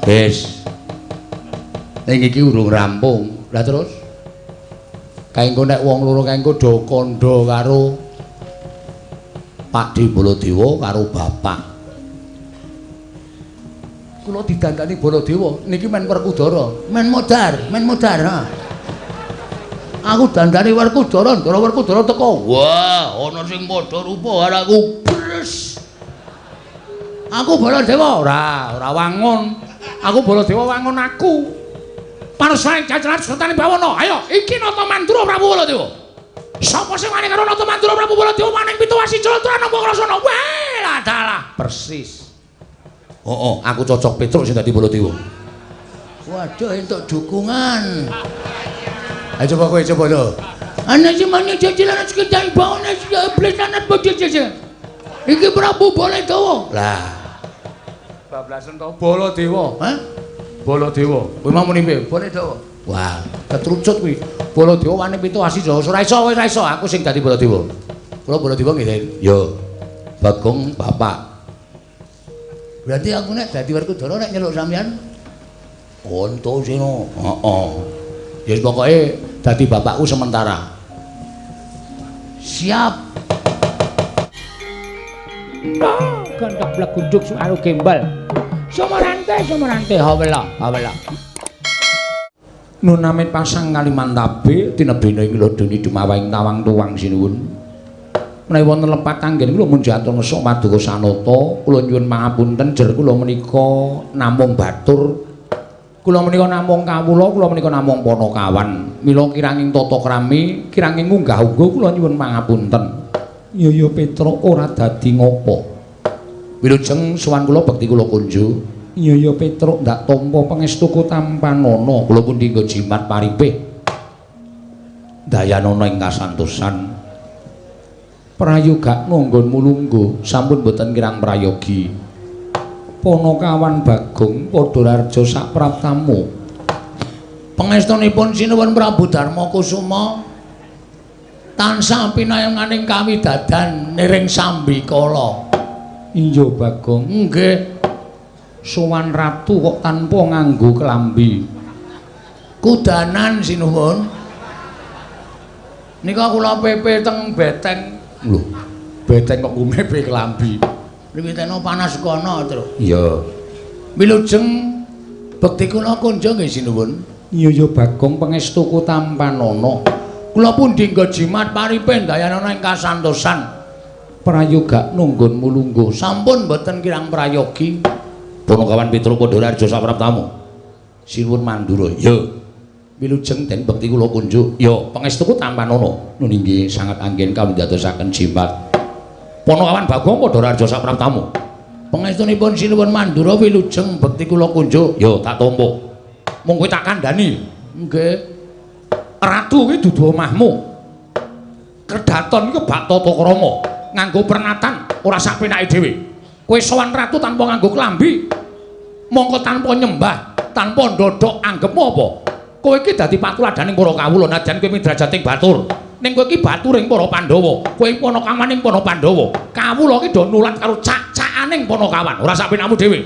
Wis. Ning iki urung rampung. Lah terus kae engko nek wong loro kae engko do kandha karo Pakdhe Baladewa karo bapak. Kula didandani Baladewa niki men Werkudara, men modar, men modar. Ha. Aku dandani Werkudara, Ndara Werkudara teko. Wah, ana sing padha rupa karo aku. Bres. Aku Baladewa ora, ora wangun. Aku Baladewa wangun aku. Panusaing jajaran Sultan Bawana. Ayo, iki Nata Mandura Prabu Baladewa. Sapa sing wani karo Nata Mandura Prabu Baladewa maning pitu wasi jlontoran apa krasana? Wah, lah dalah persis. Heeh, aku cocok Petruk sing dadi Baladewa. Waduh, entuk dukungan. Ayo coba kowe coba lho. Ana sing mani jajaran sekedar bawana iblis anak bojo. Iki Prabu Baladewa. Lah. Bablasen to Baladewa. Hah? Baladewa. Kowe mau muni piye? Baladewa. Wah, ketrucut kuwi. Baladewa wani pitu asi Jawa. Ora iso, ora iso aku sing dadi Baladewa. Kula Baladewa nggih, Den. Yo. Bagong bapak. Berarti aku nek dadi Werkudara nek nyeluk sampean Antasena. Heeh. Ya wis pokoke dadi bapakku sementara. Siap. Gendok blegunduk suaru gembel. Sumorante sumorante hawela hawela. Nunamit pasang Kalimantabe tinebene ing lodoni dumawahing tawang tuwang sinuwun. Menawi wonten lepat anggen kula munjatur ngesuk paduka sanata, kula nyuwun pangapunten jer kula menika namung batur. Kula menika namung kawula, kula menika namung panakawan. Mila kiranging tata krami, kiranging unggah-ungguh kula nyuwun pangapunten. Yaya Petruk ora dadi ngopo. Wilujeng sowan kula bekti kula kunjuk. Yaya Petruk ndak tampa pangestuku tampanana, kula pundi nggo jimat paripih. Dayanana ing kasantosan. Prayogakna nggonmu lungguh sampun boten kirang prayogi. Panakawan Bagong padha rarja sapraptamu. Pangestunipun sinuwun Prabu Darma Kusuma tansah pinayenganing kawidadan niring sambikala. Iya Bagong, nggih. Sowan ratu kok tanpa nganggo klambi. Kudanan sinuwun. Nika kula pepe teng beteng. Lho, beteng kok kumepe klambi. Riwitena panas kono, Tru. Iya. Wilujeng bekti kula kunjung nggih sinuwun. Iya ya Bagong pangestuku tampanana. Kula pundi nggo jimat paripe ndayanana ing kasantosan. Prayogakna nggonmu lungguh sampun boten kirang prayogi. Panakawan Petruk padha rarja sapraptamu. Sinuwun Mandura. Ya. Wilujeng den bekti kula kunjuk. Ya, pangestuku tampanana. Nun inggih sangat anggen kawindadosaken jimat. Panakawan Bagong padha rarja sapraptamu. Pangestunipun sinuwun Mandura wilujeng bekti kula kunjuk. Ya, tak tampa. Mung kowe tak kandhani. Nggih. Ratu kuwi dudu omahmu. Kedaton iki bak tata krama, nganggo pernatan ora sak penake dhewe. Kowe sowan ratu tanpa nganggo klambi. Mongko tanpa nyembah, tanpa ndodhok anggepmu apa? Kowe iki dadi patuladaning para kawula najan kowe midrajating batur. Ning kowe iki baturing para Pandhawa. Kowe panakawaning para Pandhawa. Kawula iki do nulat karo cak-cakaning panakawan, ora sak penakmu dhewe.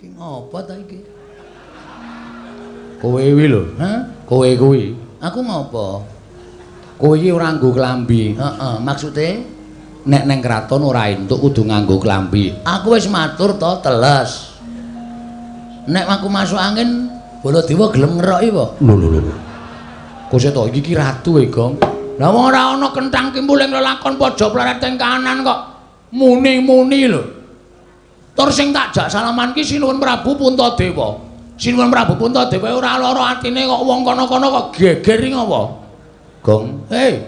Iki ngopo ta iki? Kowe kuwi lho, hah? Kowe kuwi. Aku ngopo? Kowe iki ora nganggo klambi. Heeh, maksude nek neng kraton ora entuk kudu nganggo klambi. Aku wis matur to, teles. Nek aku masuk angin, Baladewa gelem ngeroki apa? Lho lho lho. Kok to iki ki ratu e, Gong. Lah wong ora ana kenthang kimpul ing lelakon pojok pleret ing kanan kok muni-muni lho. Tur sing tak jak salaman ki Sinuwun Prabu Puntadewa. Sinuwun Prabu Puntadewa ora lara atine kok wong kono-kono kok geger iki ngopo? Gong. Hei.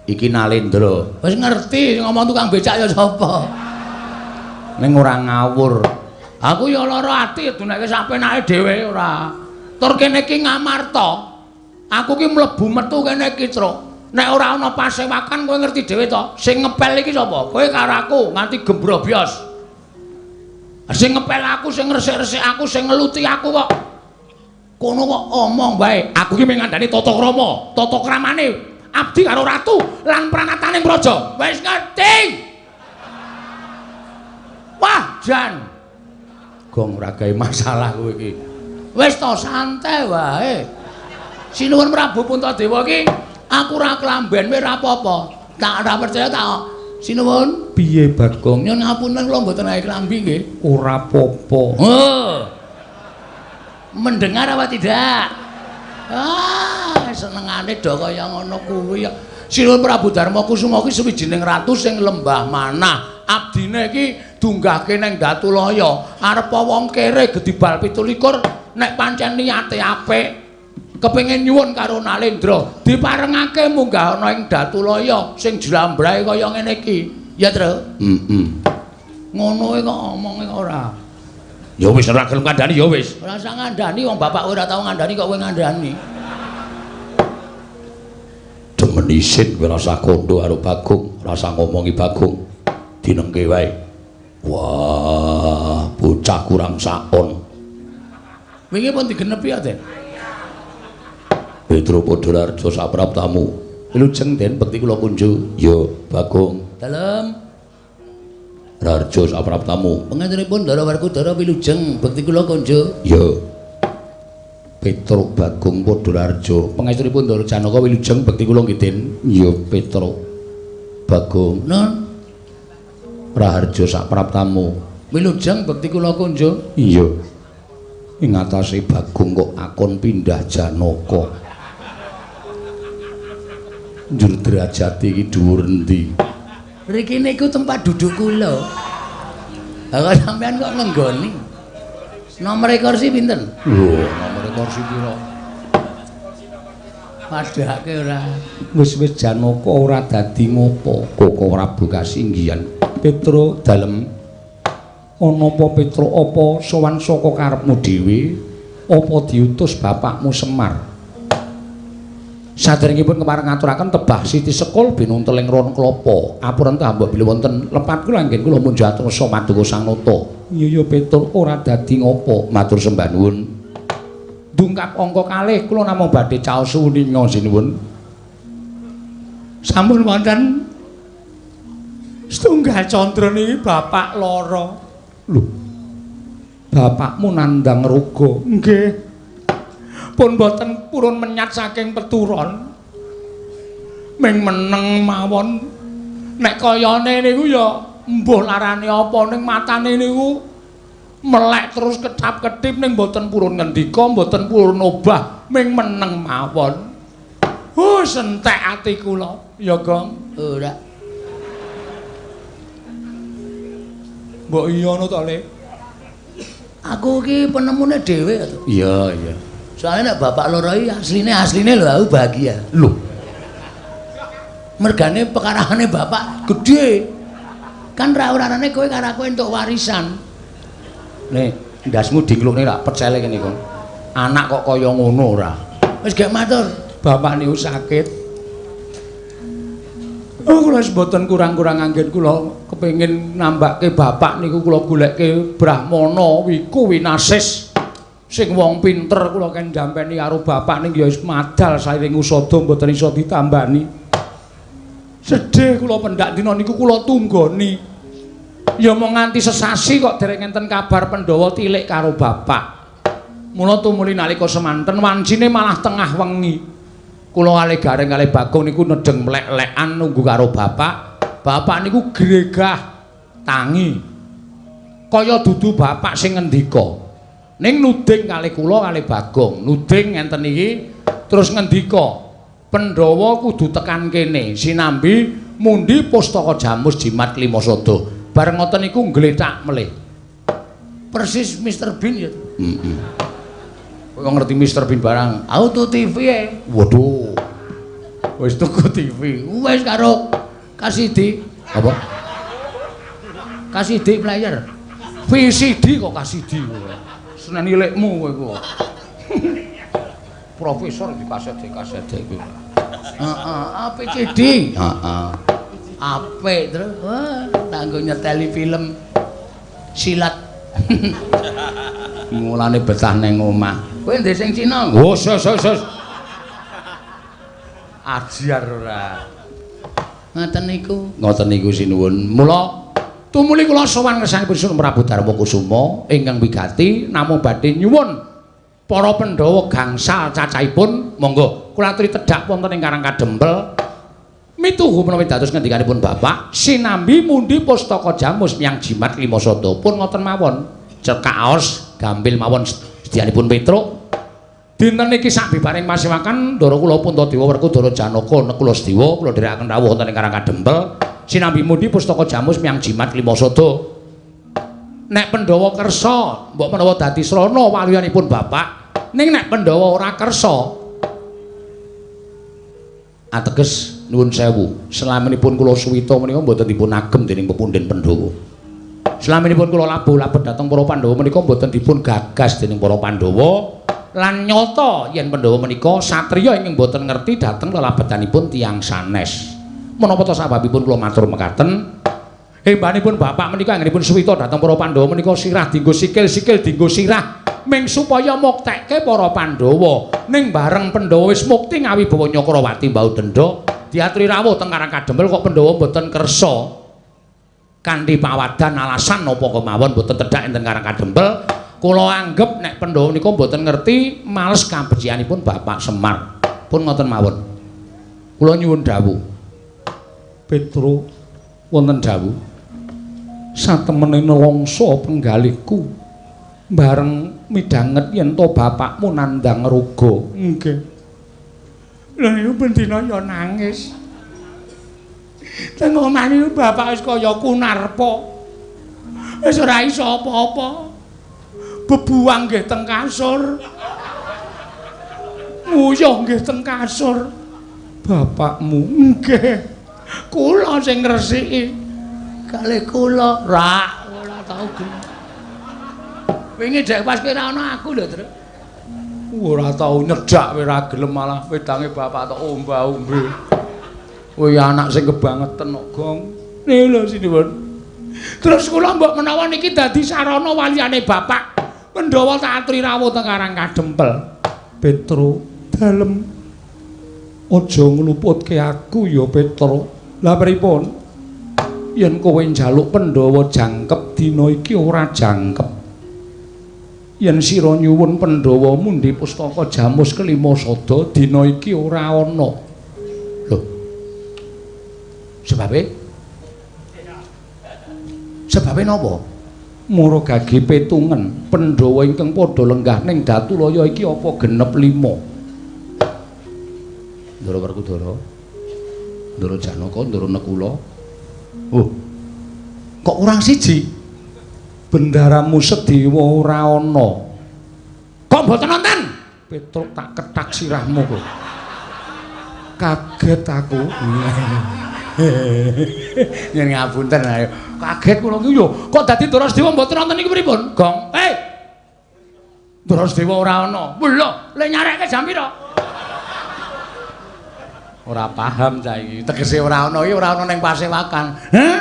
Iki Nalendra. Wis ngerti sing ngomong tukang becak ya sapa. Ning ora ngawur. Aku ya lara ati duneke sak penake dhewe ora. Tur kene iki Ngamarta. Aku ki mlebu metu kene iki, Truk. Nek ora ana pasewakan kowe ngerti dhewe to. Sing ngepel iki sapa? Kowe karo aku nganti gembrobyos. Sing ngepel aku, sing ngresik-resik aku, sing ngeluti aku kok. Kono kok omong wae. Aku ki mung ngandani tata krama, tata kramane abdi karo ratu lan pranataning praja. Wis ngerti. Wah, jan. Gong ora gawe masalah kowe iki. Wis to santai wae. Sinuwun Prabu Puntadewa iki aku ora klamben wae ora apa-apa. Tak ora percaya tak. Sinuwun, piye Bagong? Nyuwun ngapunten kula mboten gawe klambi nggih. Ora apa-apa. Oh. Mendengar apa tidak? Ah, senengane do kaya ngono kuwi ya. Sinuwun Prabu Darma Kusuma ki suwijining ratu sing lembah manah. Abdine iki dunggahke nang Datulaya. Arepa wong kere gedibal 27 nek pancen niate apik kepengin nyuwun karo Nalendra diparengake munggah ana ing Datulaya sing jlambrahe kaya ngene iki. Ya, Tru? Heeh. Ngono kok omonge ora. Ya wis ora gelem kandhani ya wis. Ora usah ngandhani wong bapak ora tau ngandhani kok kowe ngandhani. Demen isin kowe rasa kondo karo Bagong, rasa ngomongi Bagong. Dinengke wae. Wah, bocah kurang sakon. Wingi pun digenepi ya, Den. Petro Podolarjo sapraptamu. Wilujeng Den bekti kula kunjuk. Ya, Bagong. Dalem. Rarjo sapraptamu. Pangantunipun Ndara Werkudara wilujeng bekti kula kunjuk. Ya. Petro Bagong Podolarjo. Pangestunipun Ndara Janaka wilujeng bekti kula nggih Den. Ya, Petro Bagong. Nun. Raharjo sapraptamu. Wilujeng bekti kula kunjuk. Iya. Ing atase Bagong kok akon pindah Janaka. Njur derajate iki dhuwur endi? Riki niku tempat duduk kula. Lah kok sampean kok ngenggoni? Nomor kursi pinten? Lho, nomor kursi pira? Padhake ora. Wis-wis Janaka ora dadi ngopo. Koko Prabu kasinggihan. Petro dalem ana apa Petro apa sowan saka karepmu dhewe apa diutus bapakmu Semar? Saderengipun kepareng ngaturaken tebah Siti Sekul binuntel ing ron klapa. Apurenta mbok bilih wonten lepat kula anggen kula munjat rasa paduka Sang Nata. Iya ya Petro ora dadi ngopo. Matur sembah nuwun. Dungkap angka kalih kula namung badhe caos uninga sinuwun. Sampun wonten setunggal candra niki bapak lara. Lho. Bapakmu nandhang roga. Nggih. Pun boten purun menyat saking peturon. Ming meneng mawon. Nek kayane niku ya mbuh larane apa ning matane niku melek terus ketap-ketip ning boten purun ngendika, boten purun obah, ming meneng mawon. Huh, sentek ati kula. Ya, Gong. Ora. Mbok iya ngono to, Le? Aku iki penemune dhewe to. Iya, iya. Soalnya nek bapak loro iki asline lho aku bahagia. Lho. Mergane pekarahane bapak gedhe. Kan ra urarane kowe karo aku entuk warisan. Nih, ndasmu diklukne lak pecele kene kon. Anak kok kaya ngono ora. Wis gek matur, bapak niku sakit. Oh, kula wis mboten kurang-kurang anggen kula kepengin nambake bapak niku kula goleke Brahmana Wiku Winasis. Sing wong pinter kula ken jampeni karo bapak ning ya wis madal sairing usada mboten iso ditambani. Sedih kula pendak dina niku kula tunggoni. Ya mung nganti sesasi kok dereng enten kabar Pandhawa tilik karo bapak. Mula tumuli nalika semanten wancine malah tengah wengi. Kula kalih Gareng kalih Bagong niku nedheng mlek-lekan nunggu karo bapak. Bapak niku gregah tangi. Kaya dudu bapak sing ngendika. Ning nuding kalih kula kalih Bagong, nuding ngenten iki terus ngendika, Pandhawa kudu tekan kene sinambi mundi pustaka Jamus Jimat Klimasada. Bareng ngoten niku nglethak melih. Persis Mr Bean ya. Heeh. Kowe ngerti Mr Bean barang. Auto TV e. Waduh. Wis tuku TV. Wis karo KCD. Apa? KCD player. VCD kok KCD kowe. Seneni lekmu kowe iku. Profesor di kaset kuwi. Heeh, APCD. Heeh. Apik terus. Wah, tanggo nyeteli film silat. Mulane betah nang omah. Kowe ndek sing Cina? Oh, sos. Ajar ora. Ngoten niku. Ngoten niku sinuwun. Mula Tumuli kula sowan ngersanipun Sunan Prabu Darma Kusuma ingkang wigati namung badhe nyuwun para Pandhawa gangsal cacahipun monggo kula aturi tedhak wonten ing Karang Kadempel mituhu menawi dados ngendikanipun Bapak sinambi mundi pustaka jamus miyang jimat lima sada pun ngoten mawon cekaos gambil mawon sedyanipun Petruk. Dinten iki sabibaring pasewakan Ndara kula Puntadewa Werkudara Janaka Nekula Sedewa kula dherekaken rawuh wonten ing Karang Kadempel sinambi mundi pustaka jamus miyang jimat lima sada. Nek Pandhawa kersa mbok menawa dadi srana waluyanipun Bapak, ning nek Pandhawa ora kersa ateges nuwun sewu selaminipun kula suwita menika mboten dipun agem dening pepundhen Pandhawa. Selaminipun kula labuh-labuh dhateng para Pandhawa menika mboten dipun gagas dening para Pandhawa lan nyata yen Pandhawa menika satriya ingkang mboten ngerti dhateng lelabetanipun tiyang sanes. Menapa ta sababipun kula matur mekaten? Hembanipun Bapak menika anggenipun suwita dhateng para Pandhawa menika sirah dienggo sikil, sikil dienggo sirah ming supaya muktekke para Pandhawa. Ning bareng Pandhawa wis mukti ngawibawa Nyakrawati mbau denda diaturi rawuh teng Karang Kadempel kok Pandhawa mboten kersa kanthi pawadan alasan napa kemawon mboten tedhak enten Karang Kadempel. Kula anggep nek Pandhawa nika mboten ngerti males kabecikanipun Bapak Semar. Pun ngoten mawon. Kula nyuwun dawuh. Petro wonten dawuh satemene nelongso penggalihku bareng midhanget yen to bapakmu nandhang roga. Nggih. Lha niku bendina ya nangis. Teng omah niku bapak wis kaya kunarpa. Wis ora iso apa-apa. Bebuang nggih teng kasur. Nguyuh nggih teng kasur. Bapakmu nggih. Kula sing ngresiki. Kalih kula rak ora tau gelem. Wingi dek pas kowe ora ana aku lho, Truk. Ora tau nyedak kowe ora gelem malah wedange bapak tok omba-ombe. Kowe anak sing kebangeten kok, Gong. Niku lho sinuwun. Terus kula mbok menawa niki dadi sarana waliyane bapak. Pandhawa tak aturi rawuh teng Karang Kadempel. Petro dalem aja ngluputke aku ya Petro. Lah pripun? Yen kowe njaluk Pandhawa jangkep dina iki ora jangkep. Yen sira nyuwun Pandhawa mundi pustaka jamus kelima sada dina iki ora ana. Lho. Sebabe? Sebabe napa? Mara gage petungen Pandhawa ingkang padha lenggah ning Datulaya iki apa genep 5. Ndara Werkudara, Ndara Janaka, Ndara Nekula. Oh. Kok kurang siji? Bendaramu Sedewa ora ana. Kok mboten nonton? Petruk tak kethak sirahmu kok. Kaget aku. Yen ngapunten ayo. Kaget kula iki yo. Kok dadi Ndara Sedewa mboten nonton iki pripun? Gong. Eh. Ndara Sedewa ora ana. Lho, le nyarekke jam pira? Ora paham cah iki. Tegese ora ana iki ora ana ning pasewakan. Hah?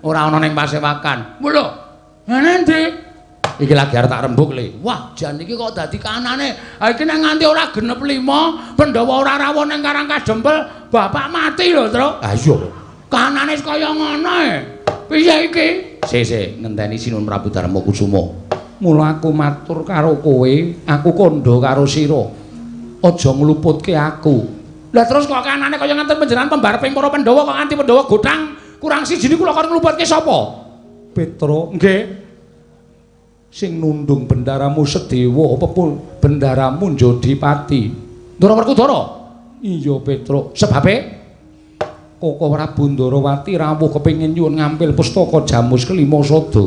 Ora ana ning pasewakan. Lho. Ngene ndi? Iki lagi arep tak rembug le. Wah, jan iki kok dadi kanane. Ha iki nek nganti ora genep 5, Pandhawa ora rawuh ning Karang Kadempel, bapak mati lho, Truk. Ha iya. Kanane kaya ngono e. Piye iki? Sik, ngenteni Sinuwun Prabu Darma Kusuma. Mula aku matur karo kowe, aku kandha karo sira. Aja ngluputke aku. Lah terus kok kanane kaya ngenten panjenengan pembareping para Pandhawa kok nganti Pandhawa gothang kurang siji niku lho kon ngluputke sapa? Petro, nggih. Sing nundung bendaramu Sedewa apa pun bendaramu Njodipati. Ndara Werkudara? Iya, Petro. Sebabe Koko Prabu Ndarawati rawuh kepengin nyuwun ngampil pustaka jamus kelima sada.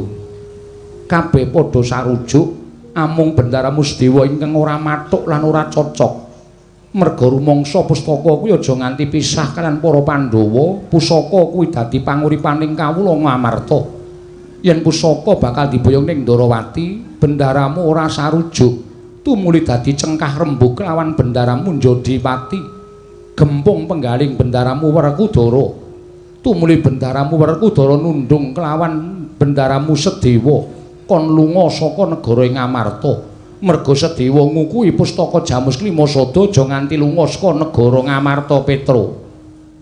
Kabeh padha sarujuk amung bendaramu Sedewa ingkang ora mathuk lan ora cocok. Merga rumangsa pustaka kuwi aja nganti pisah kalian para Pandhawa, pusaka kuwi dadi panguripaning kawula Ngamarta. Yen pusaka bakal diboyong ning Ndarawati, bendaramu ora sarujuk, tumuli dadi cengkah rembug lawan bendaramu Njodipati. Gempung penggaling bendaramu Werkudara, tumuli bendaramu Werkudara nundung kelawan bendaramu Sedewa, kon lunga saka negara Ngamarta. Merga Sedewa ngukuhi pustaka jamus klima sada aja nganti lunga saka negara Ngamarta, Petro.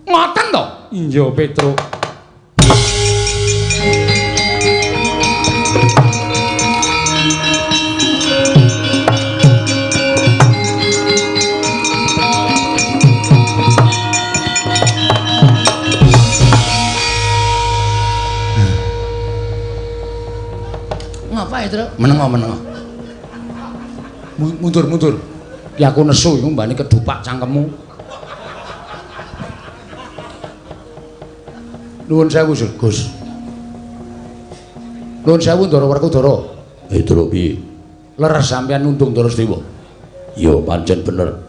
Ngoten to? Iya, Petro. Menengo, menengo. Mundur, mundur. Ki aku nesu iku mbane kedupak cangkemmu. Nuwun sewu, Gus. Nuwun sewu Ndara Werkudara. Tru piye? Leres sampeyan nundung Ndara Sedewa. Ya pancen bener.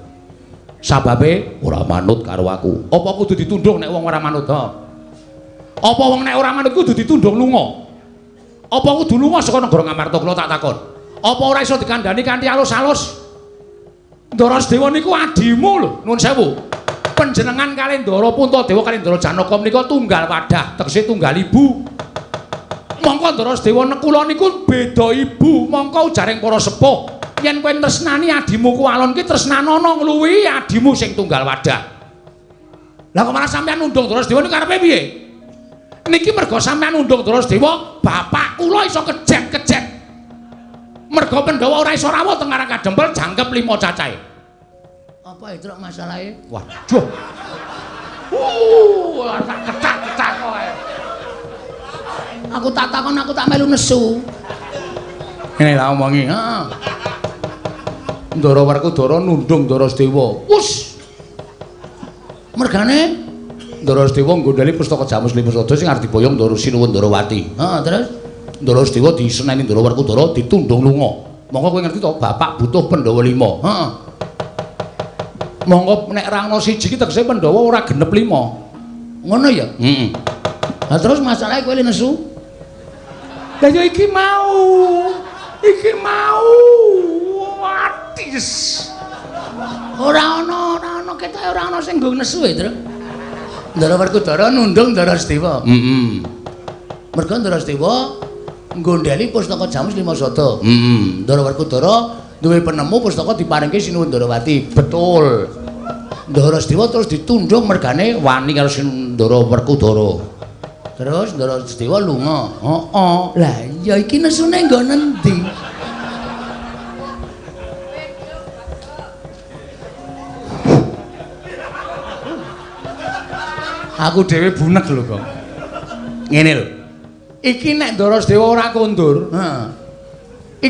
Sababe ora manut karo aku. Apa kudu ditundung nek wong ora manut? Ha? Apa wong nek ora manut kudu ditundung lunga? Apa kudu lunga saka negara Ngamarta? Kula tak takon. Apa ora iso dikandhani kanthi alus-alus? Ndara Sedewa niku adimu lho, nuwun sewu. Panjenengan kalih Ndara Puntadewa kalih Ndara Janaka menika tunggal wadah, tegese tunggal ibu. Mongko Ndara Sedewa nekula niku beda ibu, mongko ujaring para sepuh. Yen kowe tresnani adimu kuwalon ki tresnanono ngluwihi adimu sing tunggal wadah. Lah kok malah sampeyan nundung Ndara Sedewa niku karepe piye? Niki merga sampeyan nundung Ndara Sedewa, bapak kula iso kejet-kejet. Merga Pandhawa ora iso rawuh teng Karang Kadempel jangkep 5 cacahe. Apa itu masalahe? Waduh. Tak ketak-ketak kowe. Aku tak takon, aku tak melu nesu. Ngene lah omongi, heeh. Ndara Werkudara nundung Ndara Sedewa. Wus. Mergane Ndara Sedewa nggondheli pustaka Jamus Lima Sada sing arep diboyong Ndara Sinuwun Ndarawati. Heeh, terus Ndara Sedewa diseneni Ndara Werkudara ditundung lunga. Monggo kowe ngerti to, bapak butuh Pandhawa 5. Heeh. Monggo nek ra ana siji ki tegese Pandhawa ora genep 5. Ngono ya? Heeh. Lah terus masalahe kowe nesu? Lah ya iki mau. Iki mau. Atis. Ora ana, ora ana ketoke ora ana sing nggo nesu e, Tru. Ndara Werkudara nundung Ndara Sedewa. Heeh. Merga Ndara Sedewa nggondheli pustaka Jamus Lima Sada. Heeh. Ndara Werkudara duwe penemu pustaka diparingke Sinuwun Ndarawati. Betul. Ndara Sedewa terus ditundung mergane wani karo Ndara Werkudara. Terus Ndara Sedewa lunga. Heeh. Lah ya iki nesune nggo nendi? Aku dhewe bunek lho kok. Ngene lho. Iki nek Ndara Sedewa ora kondur, heeh.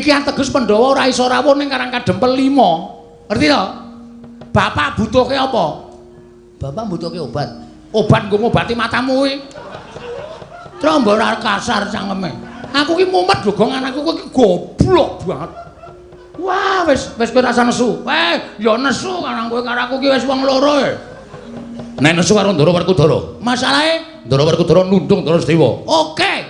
Iki ateges Pandhawa ora iso rawuh ning Karang Kadempel 5. Ngerti to? Bapak butuhke apa? Bapak butuhke obat. Obat nggo ngobati matamu kuwi. Trombo ora kasar cangkeme. Aku ki mumet lho, Gong, anakku kowe ki goblok banget. Wah, wis wis kowe rasa nesu. Ya nesu karang kowe karo aku ki wis wong loro e. Nek nesu karo Ndara Werkudara. Masalahe Ndara Werkudara nundung Ndara Sedewa. Oke.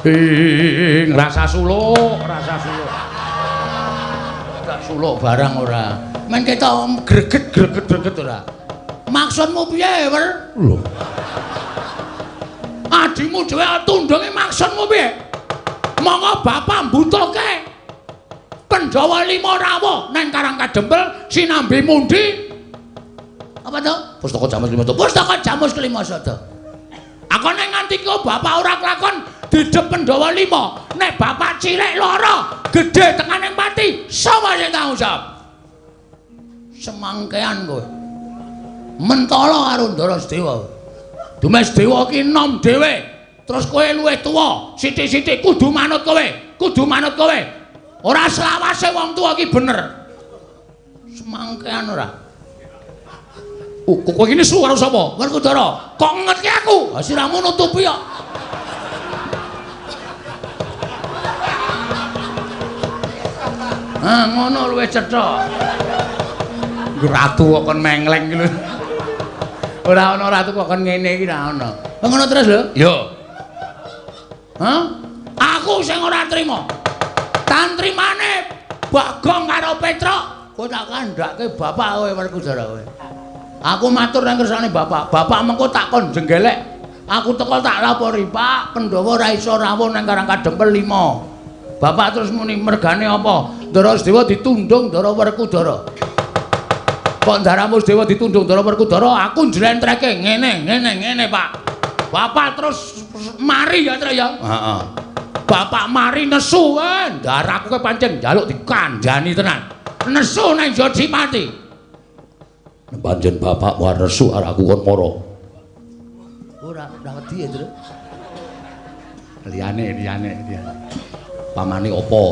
Ing rasa suluk, rasa suluk. Tak suluk barang ora. Men ketok greget-greget greget ora. Maksudmu piye, Wer? Lho. Adimu dhewe tundunge maksudmu piye? Monggo bapak mbutuhke Pandhawa 5 rawuh nang Karang Kadempel sinambi mundi. Apa to? Pustaka Jamus Lima Sada. Pustaka Jamus Kelima Sada. Aku nek nganti kok bapak ora kelakon didep Pandhawa 5, nek bapak cilik lara, gedhe tekaning pati, sapa sing tanggung jawab? Semangkean kowe. Mentala karo Ndara Sedewa. Dumes Dewa ki nom dhewe. Terus kowe luwih tuwa, sithik-sithik kudu manut kowe, kudu manut kowe. Ora selawase wong tuwa ki bener. Semangkean ora. Kowe iki nesu karo sapa? Werkudara. Kok ngetke aku? Ha siramu nutupi kok. Ah ngono luwih cetha. Ratu kok kon mengleng iki lho. Ora ana ratu kok kon ngene iki ora ana. Ngono terus lho? Yo. Hah? Aku sing ora trima. Tantrimane Bagong karo Petruk, kowe tak kandhake bapak kowe Werkudara kowe. Aku matur nang kersane bapak. Bapak mengko tak kon jenggelek. Aku teko tak lapori, Pak, Pandhawa ora iso rawuh nang Karang Kadempel 5. Bapak terus muni mergane apa? Ndara Sedewa ditundung Ndara Werkudara. Kok Ndaramu Sedewa ditundung Ndara Werkudara, aku njlentreke ngene, ngene, ngene, Pak. Bapak terus mari ya, Tru ya. Heeh. Bapak mari nesu, ndaraku kowe pancen njaluk dikandhani tenan. Nesu nang Jodipati. Pancen bapak war nesu arek aku kon mara. Ora, ora wedi ya, Tru. Liyane, liyane, liyane. Pamane apa?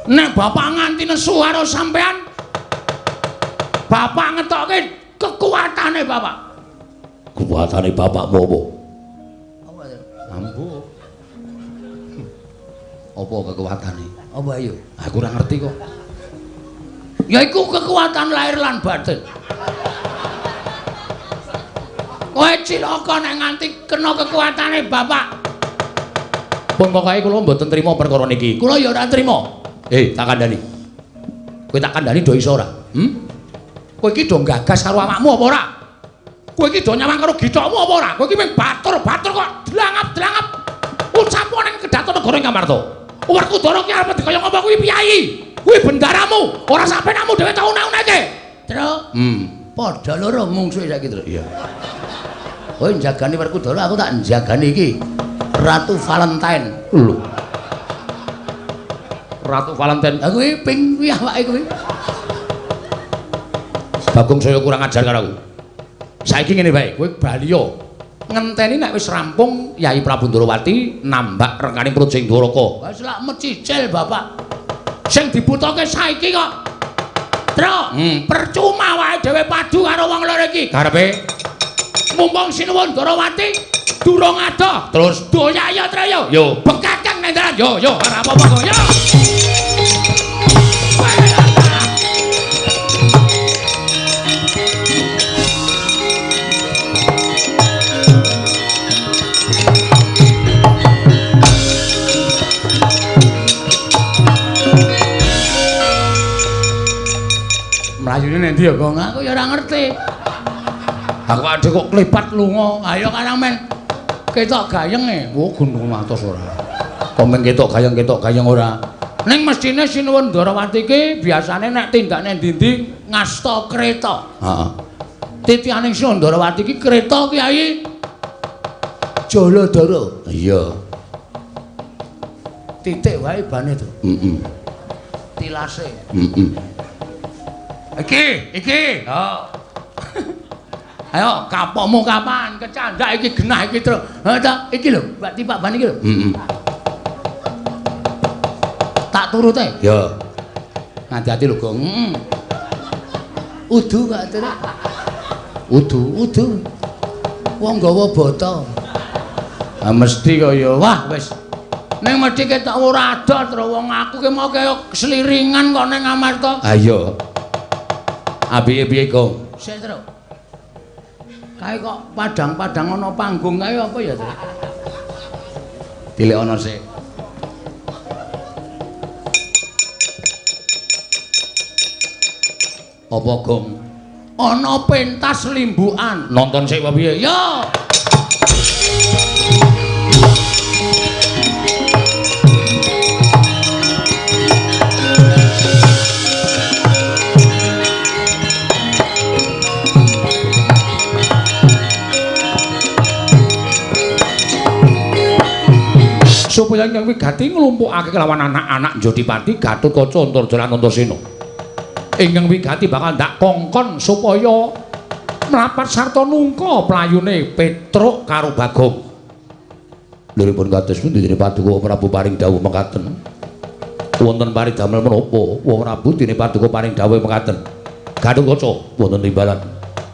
Nek bapak nganti nesu karo sampean, bapak ngetokke kekuatane bapak. Kekuatane bapakmu apa? Apa? Ambu. Apa kekuatane? Apa ayo? Aku ora ngerti kok. Ya iku kekuatan lahir lan batin. Kowe cilaka nek nganti kena kekuatane bapak. Pun pokoke kula mboten trima perkara niki. Kula ya ora trima. Tak kandhani. Kowe tak kandhani do iso ora? Hmm? Kowe iki do gagas karo awakmu apa ora? Kowe iki do nyawang karo githokmu apa ora? Kowe iki mung batur-batur kok dlangap-dlangap. Ucapo ning kedaton negara Ngamarta. Werkudara ki arep dikaya ngapa kuwi piyayi? Kuwi bendaramu, ora sampenamu dhewe tau una-uneke. Truk. Padha loro mungsuhe saiki, Truk. Iya. Kowe njagani Werkudara, aku tak njagani iki. Ratu Valentine. Lho. Ratu Valentine. Lah kuwi ping kuwi awake kuwi. Bagong saya kurang ajar karo aku. Saiki ngene wae, kowe bali yo. Ngenteni nek wis rampung Yai Prabu Ndorowati nambak rengkaning Praja Dwaraka. Wis lak mecicil bapak. Sing dibutuhke saiki kok. Truk, percuma wae dhewe padu karo wong loro iki. Karepe mumpung Sinuwun Ndorowati durung adoh. Terus doyak ya Truk yo. Yo, bekakang nang dalan. Yo yo ora apa-apa kok. Yo. Mlayune nek ndi ya, Gong? Aku ya ora ngerti. Aku adhe kok klepat lunga. Ayo karang men ketok gayenge. Oh, gunung atos ora. Kok men ketok gayeng ora. Ning mestine Sinuwun Ndorowati iki biasane nek tindakne ndi-ndi ngasta kreta. Heeh. Titianing Sinuwun Ndorowati iki kreta Kyai Jaladara. Iya. Titik wae bane to. Heeh. Tilase. Heeh. Iki, iki. Oh. Ayo kapokmu kapan kecandak iki genah iki, Truk. Ha ta, iki lho, Mbak tipak ban iki lho. Heeh. Tak turute. Ya. Ngati-ati lho, Gong. Heeh. Udu kok, Truk. Udu, udu. Wong nggawa bata. Ah mesti kok ya. Wah, wis. Ning mesti ketok ora adoh, Truk. Wong aku ki mau kaya seliringan kok ning Amarta. Ha iya. Apike piye, Gong? Sik, Truk. Kae kok padang-padang ana panggung kae apa ya, Truk? Tilik ana sik. Apa, Gong? Ana pentas limbukan. Nonton sik apa piye? Ya. Supaya ingkang wigati nglumpukake kelawan anak-anak Jodipati Gatotkaca Antarja lan Antasena. Ingkang wigati bakal ndak kongkon supaya mlapat sarta nungka playune Petruk karo Bagong. Liripun kados pundi dene Paduka Prabu paring dawuh mekaten? Wonten paridamel menapa? Wong Prabu dene Paduka paring dawuh mekaten. Gatotkaca wonten timbalan.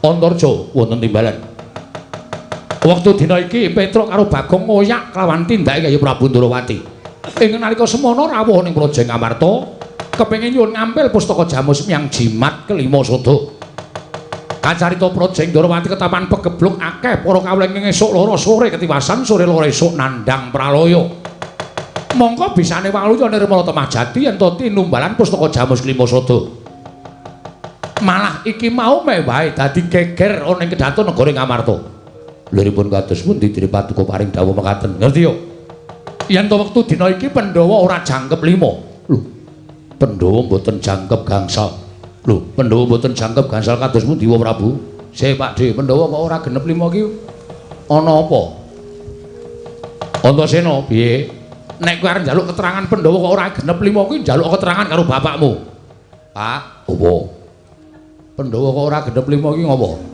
Antarja wonten timbalan. Wektu dina iki Petruk karo Bagong ngoyak kelawan tindake Kyai Prabu Ndorowati. Ing nalika semono rawuh ning Praja Ngamarta, kepengin nyuwun ngampil pustaka Jamus Miang Jimat kelima sada. Kacarita Praja Ndorowati ketaman pegebluk akeh para kawula ing esuk loro sore ketiwasan sore loro esuk nandhang pralaya. Mongko bisane waluya nirmala temah jati yen to tinumbalan pustaka Jamus kelima sada. Malah iki mau meh wae dadi geger ana ing kedaton negara Ngamarta. Liripun kados pundi dene Paduka paring dawuh mekaten? Ngerti yo? Yen to wektu dina iki Pandhawa ora jangkep 5. Lho, Pandhawa mboten jangkep gangsal. Lho, Pandhawa mboten jangkep gangsal kados pundi wa Prabu? Sik Pak De, Pandhawa kok ora genep 5 iki ana apa? Antasena piye? Nek kowe arep njaluk keterangan Pandhawa kok ora genep 5 kuwi njaluk keterangan karo bapakmu. Pak, opo? Pandhawa kok ora genep 5 iki ngopo?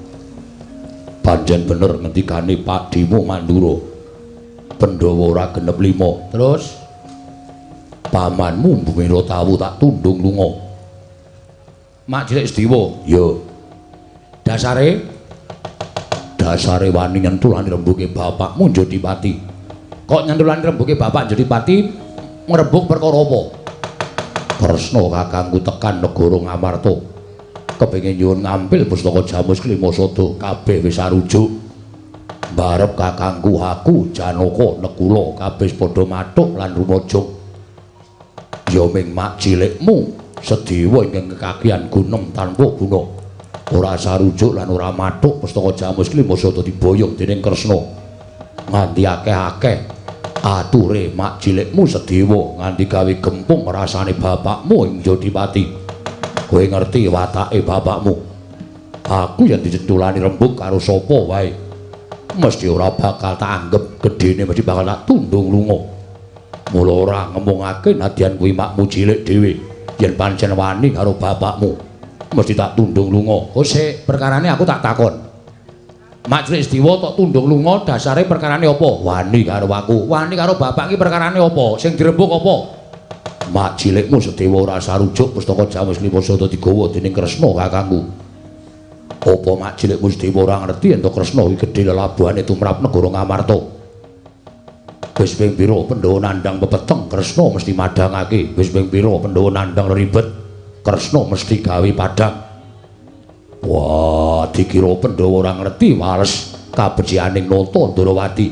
Pancen bener ngendikane Pak Dimo Mandura. Pandhawa ora genep 5. Terus Pamanmu Bumira Tawu tak tundung lunga. Mak Cilik Sediwa, ya. Dasare dasare wani nyentulani rembuge bapakmu Jodipati. Kok nyentulani rembuge bapak Jodipati ngrembug perkara apa? Kresna kakangku tekan negara Ngamarta. Kepengin nyuwun ngampil pustaka Jamus Klima Sada kabeh wis arujuk. Barep kakangku aku Janaka Nekula kabeh padha mathuk lan rumajung. Ya ming mak cilikmu Sediwa ingkang kekakian gunem tanpa guna. Ora sarujuk lan ora mathuk pustaka Jamus Klima Sada diboyong dening Kresna. Nganti akeh-akeh ature mak cilikmu Sediwa nganti gawe gempung rasane bapakmu ing Jodipati. Kowe ngerti watake bapakmu. Aku yen dicentulani rembug karo sapa wae mesti ora bakal tak anggep gedene, mesti bakal tak tundung lunga. Mula ora ngemungake nadyan kuwi makmu cilik dhewe. Yen pancen wani karo bapakmu mesti tak tundung lunga. Oh sik, perkarane aku tak takon. Mak Cilik Sediwa tok tundung lunga dasare perkarane apa? Wani karo aku. Wani karo bapak iki perkarane apa? Sing dirembug apa? Mak cilikmu Sediwa ora sarujuk pustaka Jamus Klima Sada digawa dening Kresna kakangku. Apa mak cilikmu Sediwa ora ngerti yen to Kresna kuwi gedhe lelabuhane tumrap negara Ngamarta? Wis ping pira Pandhawa nandhang pepeteng Kresna mesti madhangake. Wis ping pira Pandhawa nandhang ribet Kresna mesti gawe padhang. Wah, dikira Pandhawa ora ngerti wales kabecikaning Nata Ndorowati.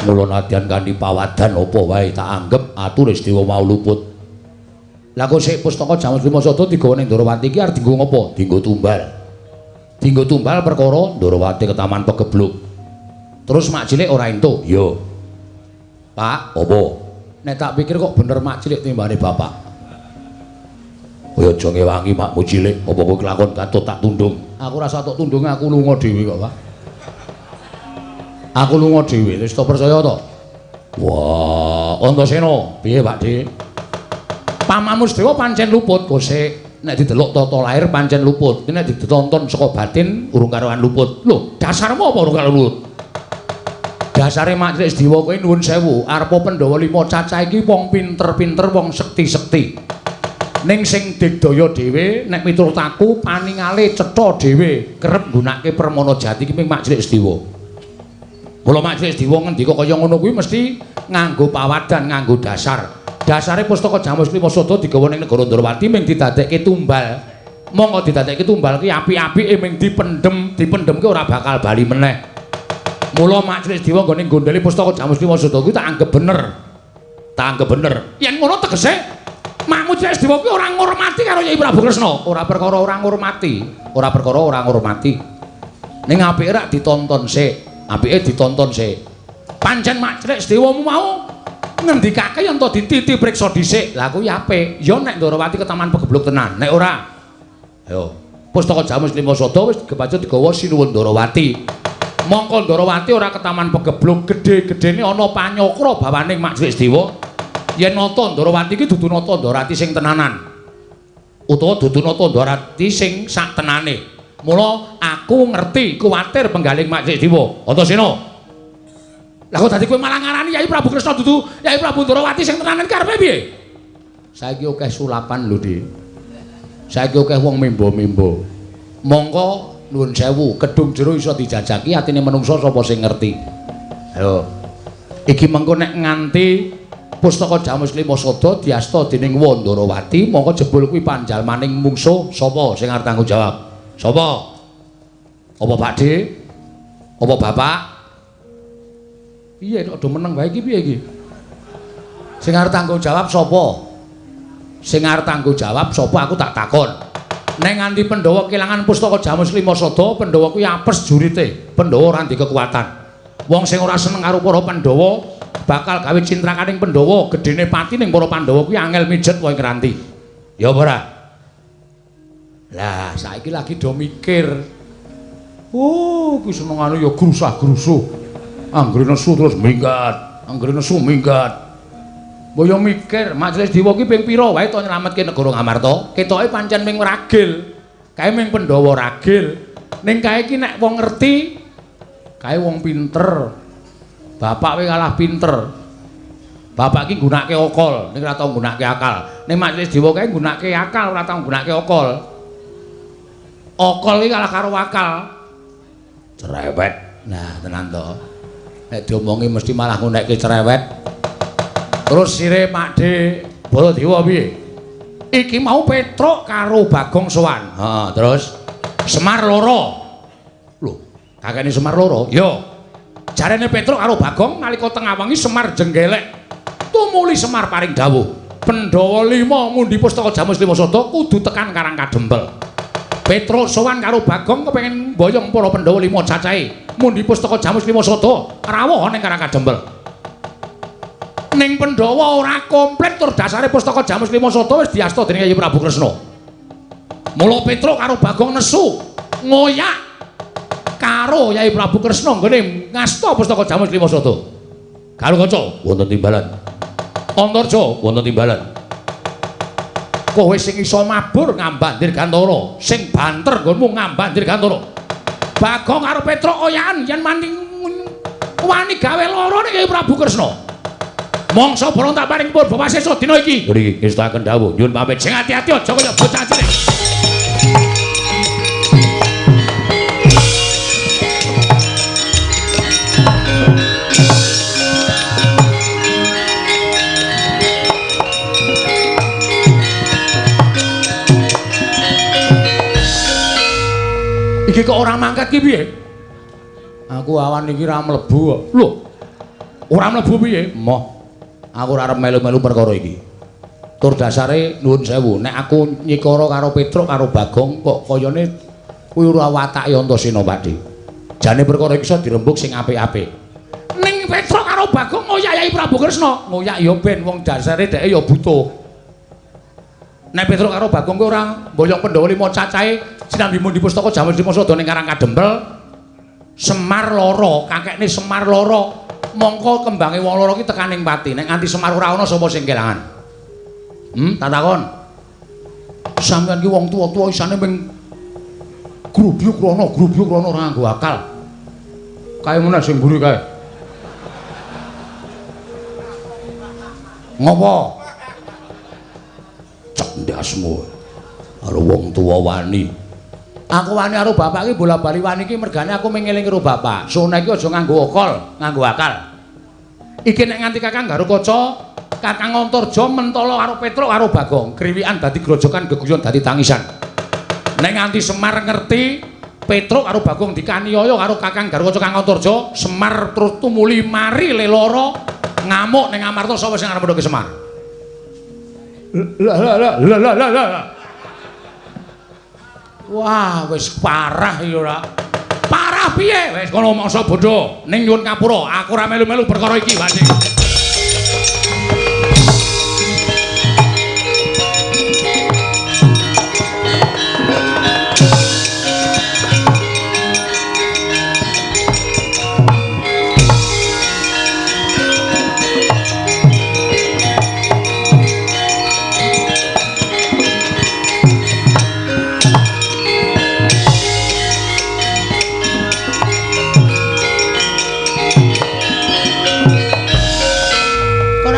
Mula nadyan kanthi pawadan apa wae tak anggep ature Sediwa mau luput. Lah kok sik pustaka Jamus Klima Sada digawa ning Ndorowati iki arep dienggo ngopo? Dienggo tumbal. Dienggo tumbal perkara Ndorowati ketaman pegebluk. Terus mak cilik ora entuk. Ya. Pak, apa? Nek tak pikir kok bener mak cilik timbane bapak. Kowe aja ngewangi makmu cilik, apa kowe kelakon katut tak tundung. Aku rasa tok tundung aku lunga dhewe kok, Pak. Aku lunga dhewe, wis to percaya to? Wah, Antasena, piye Pak Dik? Pamanmu Sediwa pancen luput, kosek nek didelok tata lahir pancen luput, nek ditonton saka batin urung karuan luput. Lho, dasarmu apa urung karuan luput? Dasare Mak Cilik Sediwa kowe nuwun sewu, arepa Pandhawa lima cacah iki wong pinter-pinter, wong sekti-sekti. Ning sing digdaya dhewe nek miturut aku paningale cetha dhewe kerep nggunakake permana jati iki ming Mak Cilik Sediwa. Mula Mak Cilik Sediwa ngendika kaya ngono kuwi mesti nganggo pawadan, nganggo dasar. Dasare pustaka Jamus Klima Sada digawa ning negara Ndorowati ming didadekke tumbal. Monggo didadekke tumbal ki apik-apike ming dipendhem, dipendhemke ora bakal bali meneh. Mula Mak Cilik Sediwa nggone nggondheli pustaka Jamus Klima Sada kuwi tak anggep bener. Tak anggep bener. Yen ngono tegese Makmu Cilik Sediwa kuwi ora ngurmati karo Yai Prabu Kresna. Ora perkara ora ngurmati, ora perkara ora ngurmati. Ning apike rak ditonton sik, apike ditonton sik. Pancen Mak Cilik Sediwa mau ngendikake yen to dititi priksa dhisik. Lah kuwi apik. Ya nek Ndorowati ketaman pegebluk tenan, nek ora. Ayo, pustaka Jamus Klima Sada wis kebacut digawa Sinuwun Ndorowati. Mongko Ndorowati ora ketaman pegebluk, gedhe-gedhene ana panyokra bawaning Mak Cilik Sediwa. Yen nata Ndorowati iki dudu nata Ndorowati sing tenanan. Utawa dudu nata Ndorowati sing sak tenane. Mula aku ngerti kuwatir penggaling Mak Cilik Sediwa. Antasena. Lah kok dadi kowe malah ngarani Yai Prabu Kresna dudu Yai Prabu Ndorowati sing tenanan ki arepe piye? Saiki akeh sulapan lho, Dik. Saiki akeh wong membo-membo. Mongko nuwun sewu, kedung jero iso dijajaki atine menungsa sapa sing ngerti. Ayo. Iki mengko nek nganti pustaka Jamus Klima Sada diasta dening Wandharawati, mongko jebul kuwi panjalmaning mungsuh sapa sing arep tanggung jawab? Sapa? Apa Pak D? Apa Bapak? Piye kok do meneng wae iki piye iki? Sing arep tanggung jawab sapa? Sing arep tanggung jawab sapa aku tak takon. Nek nganti Pandhawa kelangan pustaka Jamus Klima Sada, Pandhawa kuwi apes jurite. Pandhawa ora ndek kekuatan. Wong sing ora seneng karo para Pandhawa bakal gawe cintrakaning Pandhawa, gedene pati ning para Pandhawa kuwi angel mijet wae ngranti. Ya apa ora? Lah, saiki lagi do mikir. Oh, kuwi senengane ya grusah-grusuh. Anggere nesu terus minggat, anggere nesu minggat. Mbok yo mikir, Mak Cilik Sediwa ki ping pira wae to nyelametke negara Ngamarta? Ketoke pancen ming ragil. Kae ming Pandhawa ragil. Ning kae iki nek wong ngerti, kae wong pinter. Bapak kowe kalah pinter. Bapak iki nggunakake akal, ning ora tau nggunakake akal. Ning majelis dewa kae nggunakake akal, ora tau nggunakake akal. Akal iki kalah karo akal. Cerewet. Nah, tenan to. Nek diomongi mesti malah ngunekke cerewet. Terus sire Pakde Baladewa piye? Iki mau Petruk karo Bagong sowan. Heeh, terus Semar loro. Lho, kakekne Semar loro? Ya. Jarene Petruk karo Bagong nalika tengah wengi Semar jenggelek. Tumuli Semar paring dawuh, Pandhawa 5 mundi pustaka Jamus 5 Sada kudu tekan Karang Kadempel. Petruk sowan karo Bagong kepengin mboyong para Pandhawa 5 cacahe mundi pustaka Jamus 5 Sada rawuh ning Karang Kadempel. Ning Pandhawa ora komplit tur dasare pustaka Jamus 5 Sada wis diasta dening Kyai Prabu Kresna. Mula Petruk karo Bagong nesu ngoyak karo Kyai Prabu Kresna nggone ngasta pustaka Jamus 5 Sada. Karo kanca wonten timbalan. Antarja wonten timbalan. Kowe sing iso mabur ngambah Dirgantara, sing banter nggonmu ngambah Dirgantara. Bagong karo Petruk oyakan yen maning wani gawe lara ning Kyai Prabu Kresna. Mongso bolong tak paring purba wasesa dina iki. Nggih, ngestakaken dawuh. Nyuwun pamit. Sing ati-ati aja kaya bocah cilik. Iki kok ora mangkat ki piye? Aku awan iki ora mlebu kok. Lho. Ora mlebu piye? Moh. Aku ora arep melu-melu perkara iki. Tur dasare nuwun sewu, nek aku nyikara karo Petruk karo Bagong kok kayane kuwi ora watake Antasena, Pakde. Jane perkara iki iso dirembug sing apik-apik. Ning Petruk karo Bagong ngoyak Yai Prabu Kresna, ngoyak ya ben wong dasare dheke ya butuh. Nek Petruk karo Bagong kuwi ora mboyong Pandhawa 5 cacahe sinambi mundi pustaka Jamus 5 Sada ning Karang Kadempel. Semar loro, kakekne Semar loro. Mongko kembange wong loro ki tekaning pati. Nek nganti Semar ora ana sapa sing kelangan? Tak takon. Sampeyan ki wong tuwa-tuwa isane ming grubyuk rono, grubyuk rono ora nganggo akal. Kae meneh sing mburi kae. Ngopo? Cek ndasmu. Karo wong tuwa wani. Aku wani karo bapak iki bola-bali wani iki mergane aku mung ngeling karo bapak. Sone iki aja nganggo akal, nganggo akal. Iki nek nganti Kakang Garukaca, Kakang Antarja mentala karo Petruk karo Bagong, kriwikan dadi grojokan geguyon dadi tangisan. Nek nganti Semar ngerti Petruk karo Bagong dikaniaya karo Kakang Garukaca Kakang Antarja, Semar terus tumuli mari leloro ngamuk ning Amarta sapa sing arep ndhoke Semar. Lah lah lah lah lah lah. Wah, wis parah iki ora. Parah piye? Wis kono mangsa bodho ning nyuwun ngapura, aku ora melu-melu perkara iki, Wati.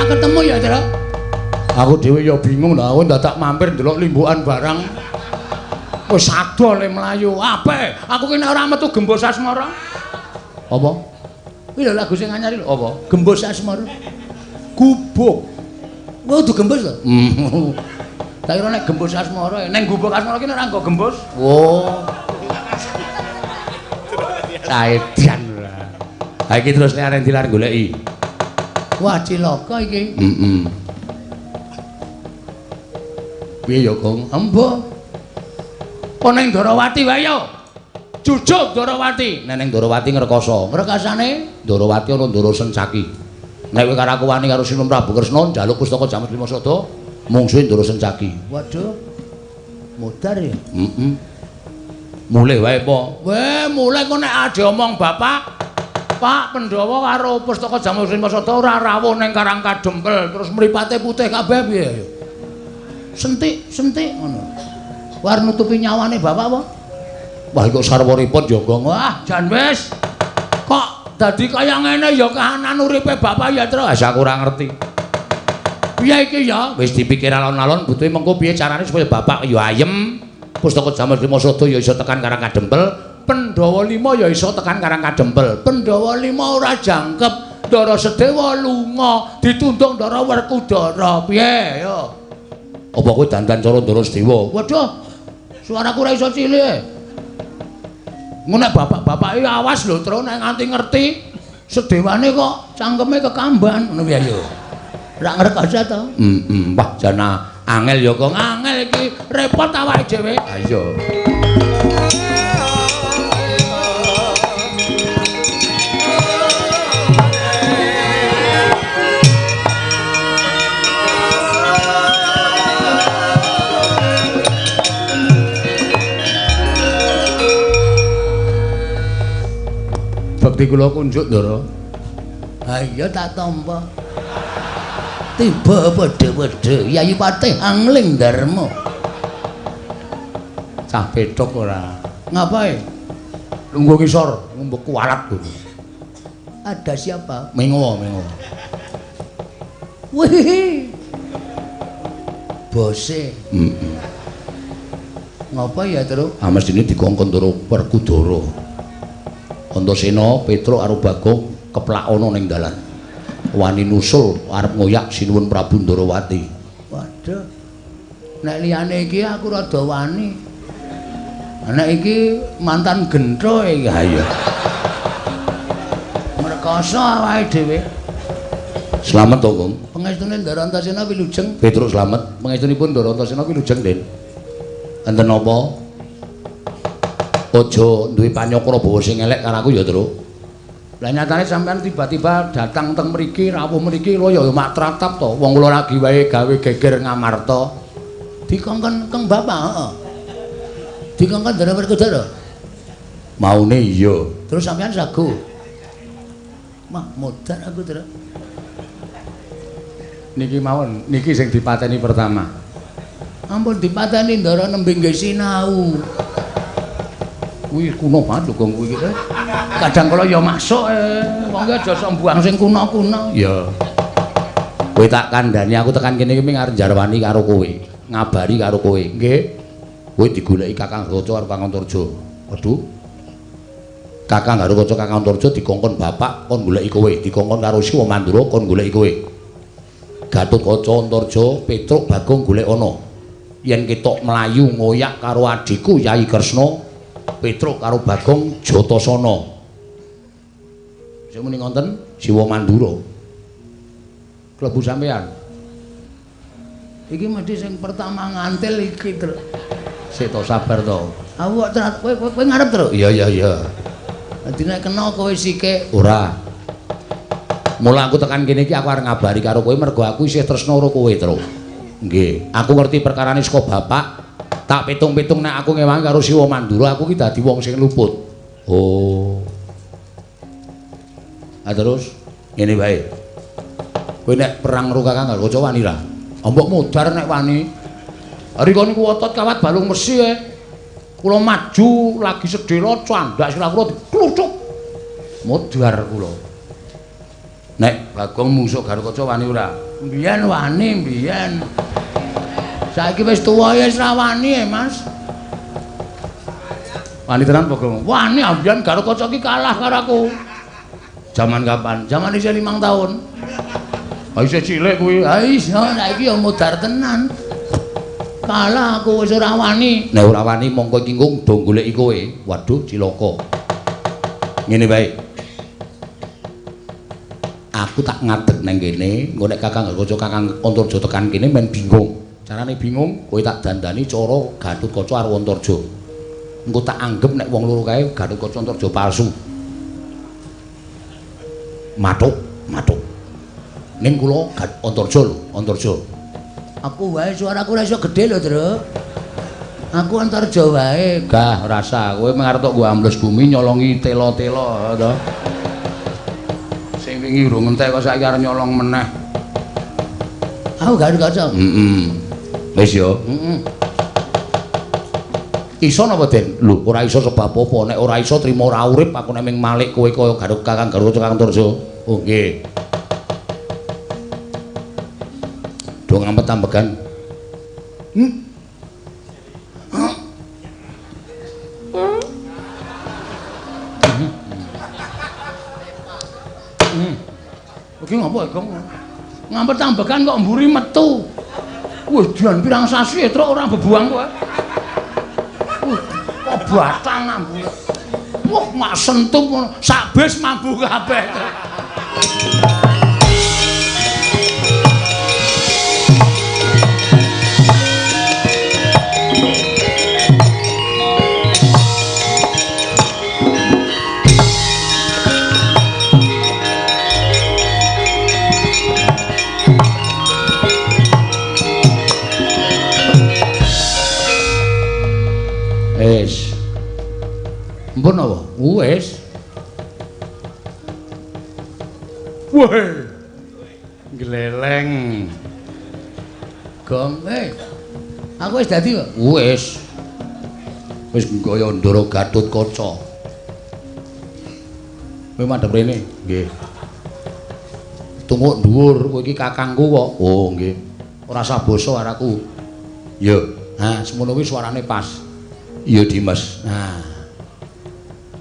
Ketemu ya, Truk? Aku dhewe ya bingung lho, aku dadak mampir ndelok limbukan barang. Wis ado le mlayu. Ape? Aku ki nek ora metu Gembos Asmara. Apa? Kuwi lho lagu sing anyar lho. Apa? Gembos Asmara. Gubuk. Wah, kudu gembos lho. Tak kira nek Gembos Asmara, ning Gubuk Asmara ki nek ora nggo gembos. Oh. Saedan ora. Ha iki terus nek arep dilar goleki. Wah, cilaka iki. Heeh. Piye ya, Gong? Embo. Kok ning Ndorowati wae ya. Jujuk Ndorowati. Nek ning Ndorowati ngrekoso. Ngrekasane Ndorowati ana Ndoro Sencaki. Nek kowe karo aku wani karo Sinun Prabu Kresna njaluk pustaka Jamus 5 Sada, mungsuhe Ndoro Sencaki. Waduh. Modar ya? Heeh. Mulih wae po. Weh, mulih kok nek diomong bapak Pak Pandhawa karo pustaka Jamus 5 Sada ora rawuh ning Karang Kadempel, terus mripate putih kabeh piye ya? Sentik, sentik ngono. War nutupi nyawane bapak apa? Wah, kok sarwa repot ya, Gong. Wah, jan wis. Kok dadi kaya ngene ya kahanan uripe bapak ya, Tru. Wis aku ora ngerti. Piye iki ya? Wis dipikir alon-alon butuhe mengko piye carane supaya bapak ya ayem, pustaka Jamus Lima Sada ya iso tekan Karang Kadempel, Pandhawa 5 ya iso tekan Karang Kadempel. Pandhawa 5 ora jangkep, Ndara Sedewa lunga, ditundung Ndara Werkudara. Piye ya? Apa kowe dandan cara Ndara Sedewa? Waduh. Suaraku ora iso cilik. Engko nek bapak-bapake awas lho, Tru, nek nganti ngerti sedewane kok cangkeme kekamban ngono piye ya? Ora ngrekoso to? Heeh, wah jana angel ya kok. Angel iki repot awake dhewe. Ha iya. Bekti kula kunjuk, Ndara. Ha iya tak tampa. Tiba padha-padha Yayi Patih Angling Darma. Cah pethuk ora. Ngapae? Lungguh ngisor, ngombe kualat kuwi. Ada siapa? Mengo, mengo. Wih. Bose. Heeh. Ngapa ya, Tru? Ah mestine dikongkon Ndara Werkudara. Antasena, Petruk karo Bagong keplak ana ning dalan. Wani nusul arep ngoyak Sinuwun Prabu Ndarawati. Waduh. Nek liyane iki aku rada wani. Nek iki mantan gentho iki. Ha iya. Ngrekoso awake dhewe. Slamet to, Gong. Pangestune Ndara Antasena wilujeng. Petruk slamet. Pangestunipun Ndara Antasena wilujeng, Den. Enten napa? Aja duwe panyokra bawa sing elek karo aku ya, Truk. Lah nyatane sampean tiba-tiba datang teng mriki, rawuh mriki lho ya mak tratap to. Wong kula lagi wae gawe geger Ngamarta. Dikongkon Kang Bapak, heeh. Dikongkon Ndara Werkudara. Maune iya. Terus sampean sago. Mah modar aku, Truk. Niki mawon, niki sing dipateni pertama. Ampun dipateni Ndara nembe nggih sinau. Kuwi kuno banget lho Gong kuwi iki. Kadang kala ya masuk wong ki aja sok mbuang sing kuno-kuno. Ya. Kowe tak kandhani aku tekan kene iki arep njarwani karo kowe, ngabari karo kowe. Nggih. Kowe digoleki Kakang Garukaca karo Kakang Antarja. Waduh. Kakang Garukaca Kakang Antarja dikongkon bapak kon goleki kowe, dikongkon karo Siwa Mandura kon goleki kowe. Gatotkaca Antarja Petruk Bagong golek ana. Yen ketok mlayu ngoyak karo adhiku Yai Kresna, Petruk karo Bagong Jatasana. Sing muni ngonten Siwa Mandura. Klebu sampean. Iki mesti sing pertama ngantil iki, Truk. Sik to sabar to. Aku kok kowe kowe ngarep, Truk. Iya iya iya. Dadi nek kena kowe sike. Ora. Mula aku tekan kene iki aku arep ngabari karo kowe mergo aku isih tresna karo kowe, Truk. Nggih, aku ngerti perkarane saka bapak. Tak pitung-pitung nek aku ngewangi karo Siwa Mandura aku ki dadi wong sing luput. Oh. Ah terus ngene wae. Kowe nek perang karo Kakang Garukaca wani ra? Mbok modar nek wani. Rika niku otot kawat balung mesi e. Kula maju lagi sedhela candhak sirah kula dikluthuk. Modar kula. Nek Bagong mungsuh Garukaca wani ora? Mbiyen wani, mbiyen. Saiki wis tuwa ya wis ra wani e, Mas. Wani tenan Bagong? Wani ambiyen Garukaca ki kalah karo aku. Jaman kapan? Jaman isih 5 tahun. Ha isih cilik kuwi. Ha iya, saiki ya modar tenan. Kalah aku wis ora wani. Nek ora wani mongko iki engko do goleki kowe. Waduh, cilaka. Ngene wae. Aku tak ngadeg nang kene, engko nek Kakang Garukaca Kakang Antarja tekan kene men bingung. Carane bingung, kowe tak dandani cara Gatotkaca karo Antarja. Engko tak anggep nek wong loro kae Gatotkaca Antarja palsu. Mathuk, mathuk. Ning kula Antarja lho, Antarja. Aku wae suaraku ora iso gedhe lho, Truk. Aku Antarja wae. Gah, rasa kowe mung arep tok nggo ambles bumi nyolongi tela-tela to. Sing wingi urung entek kok saiki arep nyolong meneh. Aku Garukaca. Heeh. Wis ya. Heeh. Iso napa, Den? Lho, ora iso sebab apa? Nek ora iso trimo ora urip aku nek ming malik kowe kaya Kakang Garukaca Kakang Antarja. Oh, nggih. Ngampet-ambegan. Iki ngopo, Gong? Ngampet-ambegan kok mburi metu. Wih, dian pirang sasi truk ora bebuang kowe. Wih, kok batang mambu. Wah, mak sentuh sak bis mambu kabeh. Wis. Mpun apa? Wis. Weh. Gleleng. Gong, Aku wis dadi kok. Wis. Wis kaya Ndara Gatotkaca. Kowe madhep rene? Nggih. Tunguk dhuwur, kowe iki kakangku kok. Oh, nggih. Ora usah basa karo aku. Ya. Ha, semono kuwi suarane pas. Iya, Dimas. Nah.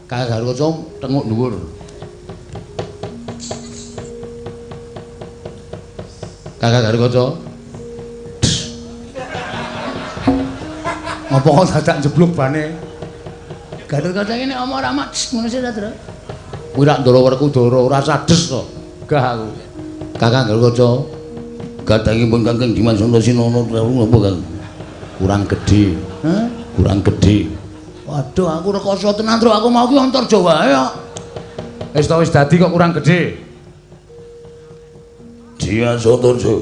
Kakang Gatotkaca tenguk dhuwur. Kakang Gatotkaca. Ngopo kok dadak njeblug bane? Gatotkaca iki nek omong ora mak ngono sih ta, Tru. Kuwi rak Ndara Werkudara ora sades to. Gah aku. Kakang Gatotkaca. Gatangipun Kakang Dimas Antasena napa, Kang? Kurang gedhe. Hah? Kurang gedhe. Waduh, aku rekoso tenan, Tru. Aku mau ki Antarja wae kok. Wis to wis dadi kok kurang gedhe. Dimas Antarja.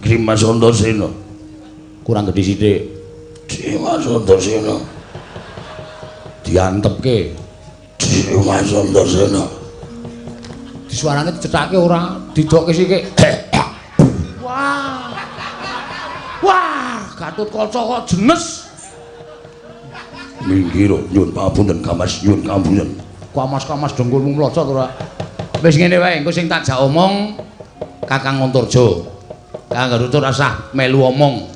Dimas Antasena. Kurang gedhe sithik. Dimas Antasena. Diantepke. Dimas Antasena. Disuarane dicethake ora, didokke sithik. Wah. Wah, Gatotkaca kok jenes. Minggir nyuwun pangapunten Kamas, nyuwun pangapunten. Kamas-kamas dengkulmu mlocot ora. Wis ngene wae, engko sing tak jak omong Kakang Antarja. Kakang Gatotkaca ora usah melu omong.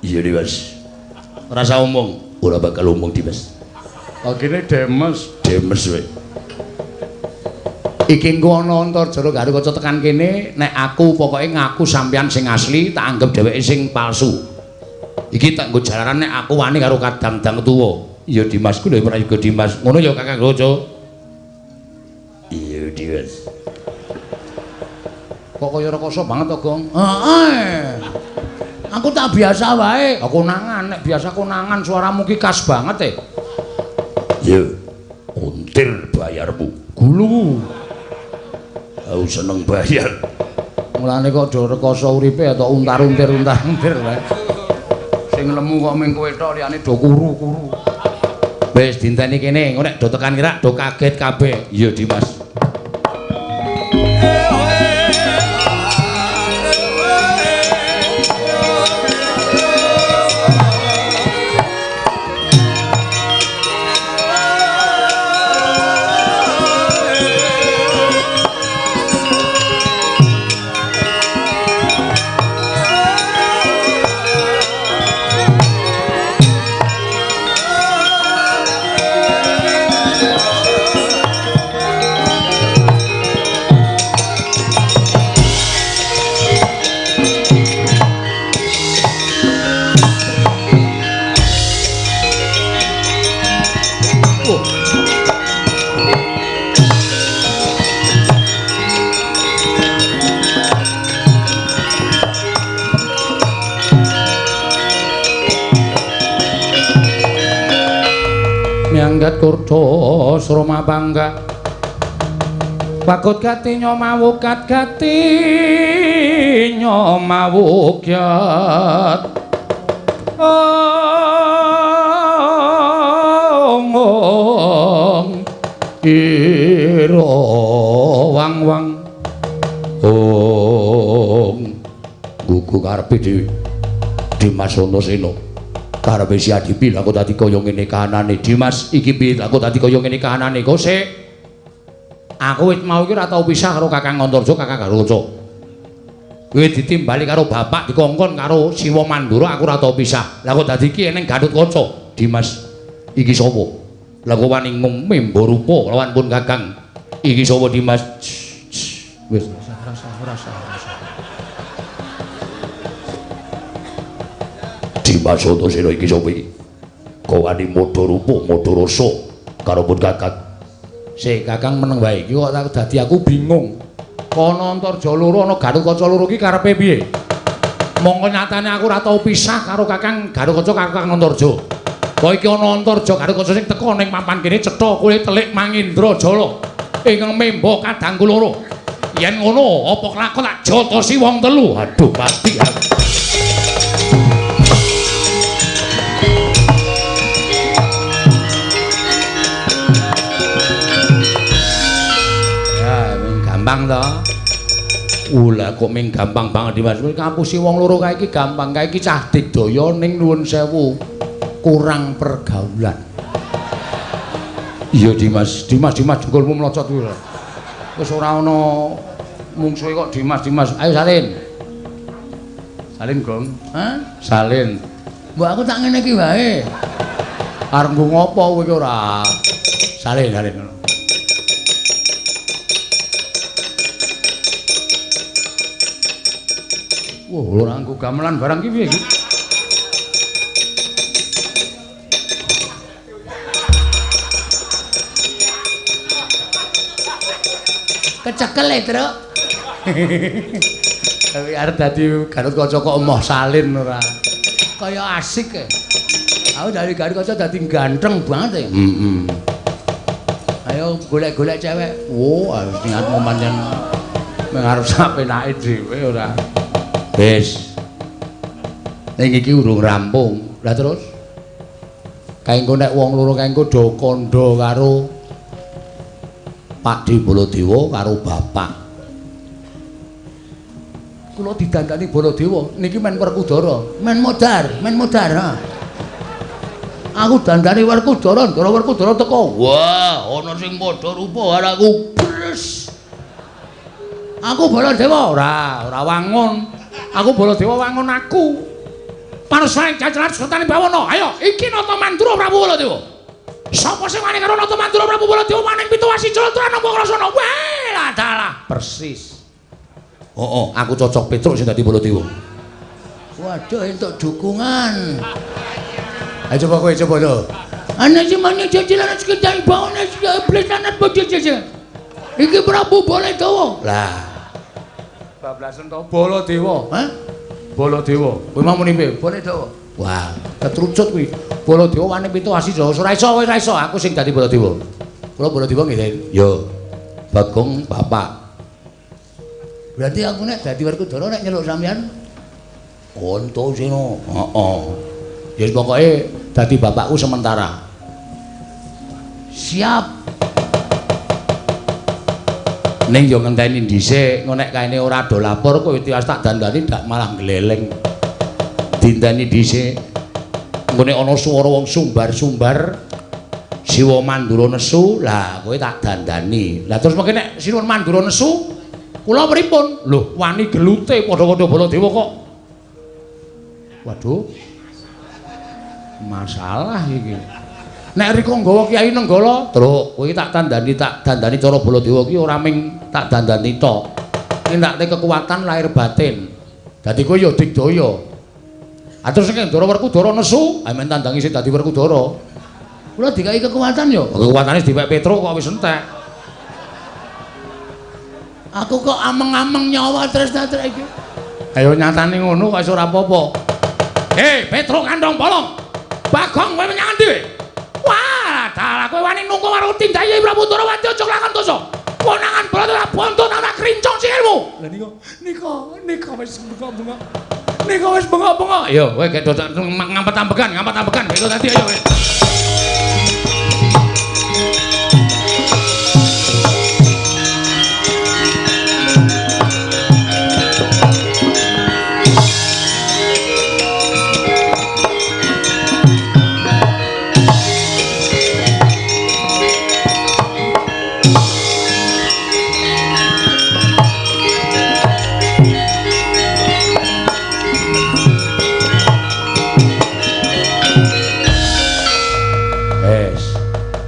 Iya, Dimas. Ora usah omong, ora bakal omong, Dimas. Kene demes, demes wae. Iki engko ana Antarja Gatotkaca tekan kene, nek aku pokoke ngaku sampeyan sing asli, tak anggap dheweke sing palsu. Iki tak nggo jalaran nek aku wani karo kadang-dang tuwa. Iya, Dimas ku lho prayoga Dimas. Ngono ya Kakang Gatotkaca. Iya, Dimas. Kok kaya rekoso banget to, Gong? Heeh. Aku tak biasa wae. Konangan, nek biasa konangan suaramu ki khas banget e. Ya, untir bayarmu. Gulu. Aku seneng bayar. Mulane kok do rekoso uripe atau untar-untir untar-untir wae. Sing lemu kok ming kowe tok liyane do kuru-kuru. Wis dinteni kene, engko nek do tekan kira do kaget kabeh. Iya, Dimas. Miyanggat kurda sroma bangga wakut gati nyomawukat gati nyomawukyat ong ira wang wang ong gugu karepe dhewe Dimas Antasena karepe si Adipi lha kok dadi kaya ngene kahanane Dimas iki piye lha kok dadi kaya ngene kahanane kok sik aku wit mau iki ora tau pisah karo Kakang Antarja Kakang Gatotkaca. Kowe ditimbali karo bapak dikongkon karo Siwa Mandura aku ora tau pisah. Lah kok dadi iki eneng Gatotkaca. Dimas iki sapa? Lah kok wani ngumemba rupa lawan pun Kakang. Iki sapa Dimas? Wis rasa. Dimas Antasena iki sapa iki? Kok wani modho rupa, modho rasa karo pun Kakang. Sik Kakang meneng wae iki kok dadi aku bingung. Kono Antarja loro ana Gatotkaca loro iki karepe piye? Mongko nyatane aku ora tau pisah karo Kakang Gatotkaca karo Kakang Antarja. Kok iki ana Antarja Gatotkaca sing teka ning papan kene cetha kowe telik Mangindra Jala ingkang memba kadangku loro. Yen ngono apa kelakon tak jotosi wong telu. Aduh pati aku. Ya, gampang to. Lah kok ming gampang banget Dimas. Ngapusi wong loro kae iki gampang. Kae iki cah digdaya ning nuwun sewu kurang pergaulan. Iya Dimas, Dimas jengkolmu mlocot kuwi lho. Wis ora ana mungsuhe kok Dimas, Dimas. Ayo salin. Salin, Gong. Hah? Salin. Mbok aku tak ngene iki wae. Arep nggo ngopo kowe iki ora? Salin, salin ngono. Wah, ora nggo gamelan barang iki piye iki? Kecekel e, Truk. Tapi arep dadi Gatotkaca kok emoh salin ora. Kaya asik e. Aku dari Gatotkaca dadi ganteng banget e. Heeh. Ayo golek-golek cewek. Wo, niatmu pancen arep sak penake dhewe ora. Wis. Ning iki urung rampung. Lah terus kae engko nek wong loro kae engko do kandha karo Pakde Baladewa karo bapak. Kula didandani Baladewa niki men Werkudara, men modar, ha. Aku dandani Werkudara, Ndara Werkudara teko. Wah, ana sing padha rupa karo aku. Bres. Aku Baladewa ora, ora wangun. Aku Baladewa wangun aku. Panusaing jajaran sertane bawana. Ayo, iki Nata Mandura Prabu Baladewa. Sapa sing wani karo Nata Mandura Prabu Baladewa maning pitu wasi jala nampa krasana. Wah, lah dalah persis. Heeh, aku cocok Petruk sing dadi Baladewa. Waduh, entuk dukungan. Ayo coba kowe coba lho. Ana sing mane jajaran sekedar bawana iblis anak bojo jajan. Iki Prabu Baladewa. Lah. Bablasen to Baladewa. Hah? Baladewa. Kowe mau muni piye? Baladewa. Wah, ketrucut kuwi. Baladewa wani pitu wasi Jawa. Ora iso, ora iso aku sing dadi Baladewa. Kula Baladewa nggih, Den. Yo. Bagong bapak. Berarti aku nek dadi Werkudara nek nyeluk sampean Antasena. Heeh. Ya pokoke dadi bapakku sementara. Siap. Ning yo ngenteni dhisik, engko nek kaene ora do lapor kowe tiwas tak dandani dak malah gleleng. Dinteni dhisik. Engko nek ana swara wong sumbar-sumbar Siwa Mandura nesu, lah kowe tak dandani. Lah terus mengke nek Siwa Mandura nesu, kula pripun? Lho, wani gelute padha-padha Baladewa kok. Waduh. Masalah iki. Nek rika nggawa Kyai Nenggala, Truk, kowe tak dandani cara Baladewa ki ora ming tak dandani tok. Nindakne kekuatan lahir batin. Dadi kowe ya digdaya. Ah terus nek Ndara Werkudara nesu, amen tandangi sing dadi Werkudara. Kula dikai kekuatan ya. Kekuatane dipek Petruk kok wis entek. Aku kok ameng-ameng nyawa tresna-tresna iki. Ayo nyatane ngono kok iso ora apa-apa. Hei, Petruk kandhong bolong. Bagong kowe menyang endi? Wah, dalah kowe wani nunggu karo tindake Prabu Ndorowati aja lakon dosa. Konangan Baladewa bonto tak krincong sikilmu. Lah nika wis bengok-bengok. Nika wis bengok-bengok. Yo, kowe gek ngampet-ambekan, ngampet-ambekan gitu tadi ayo kowe.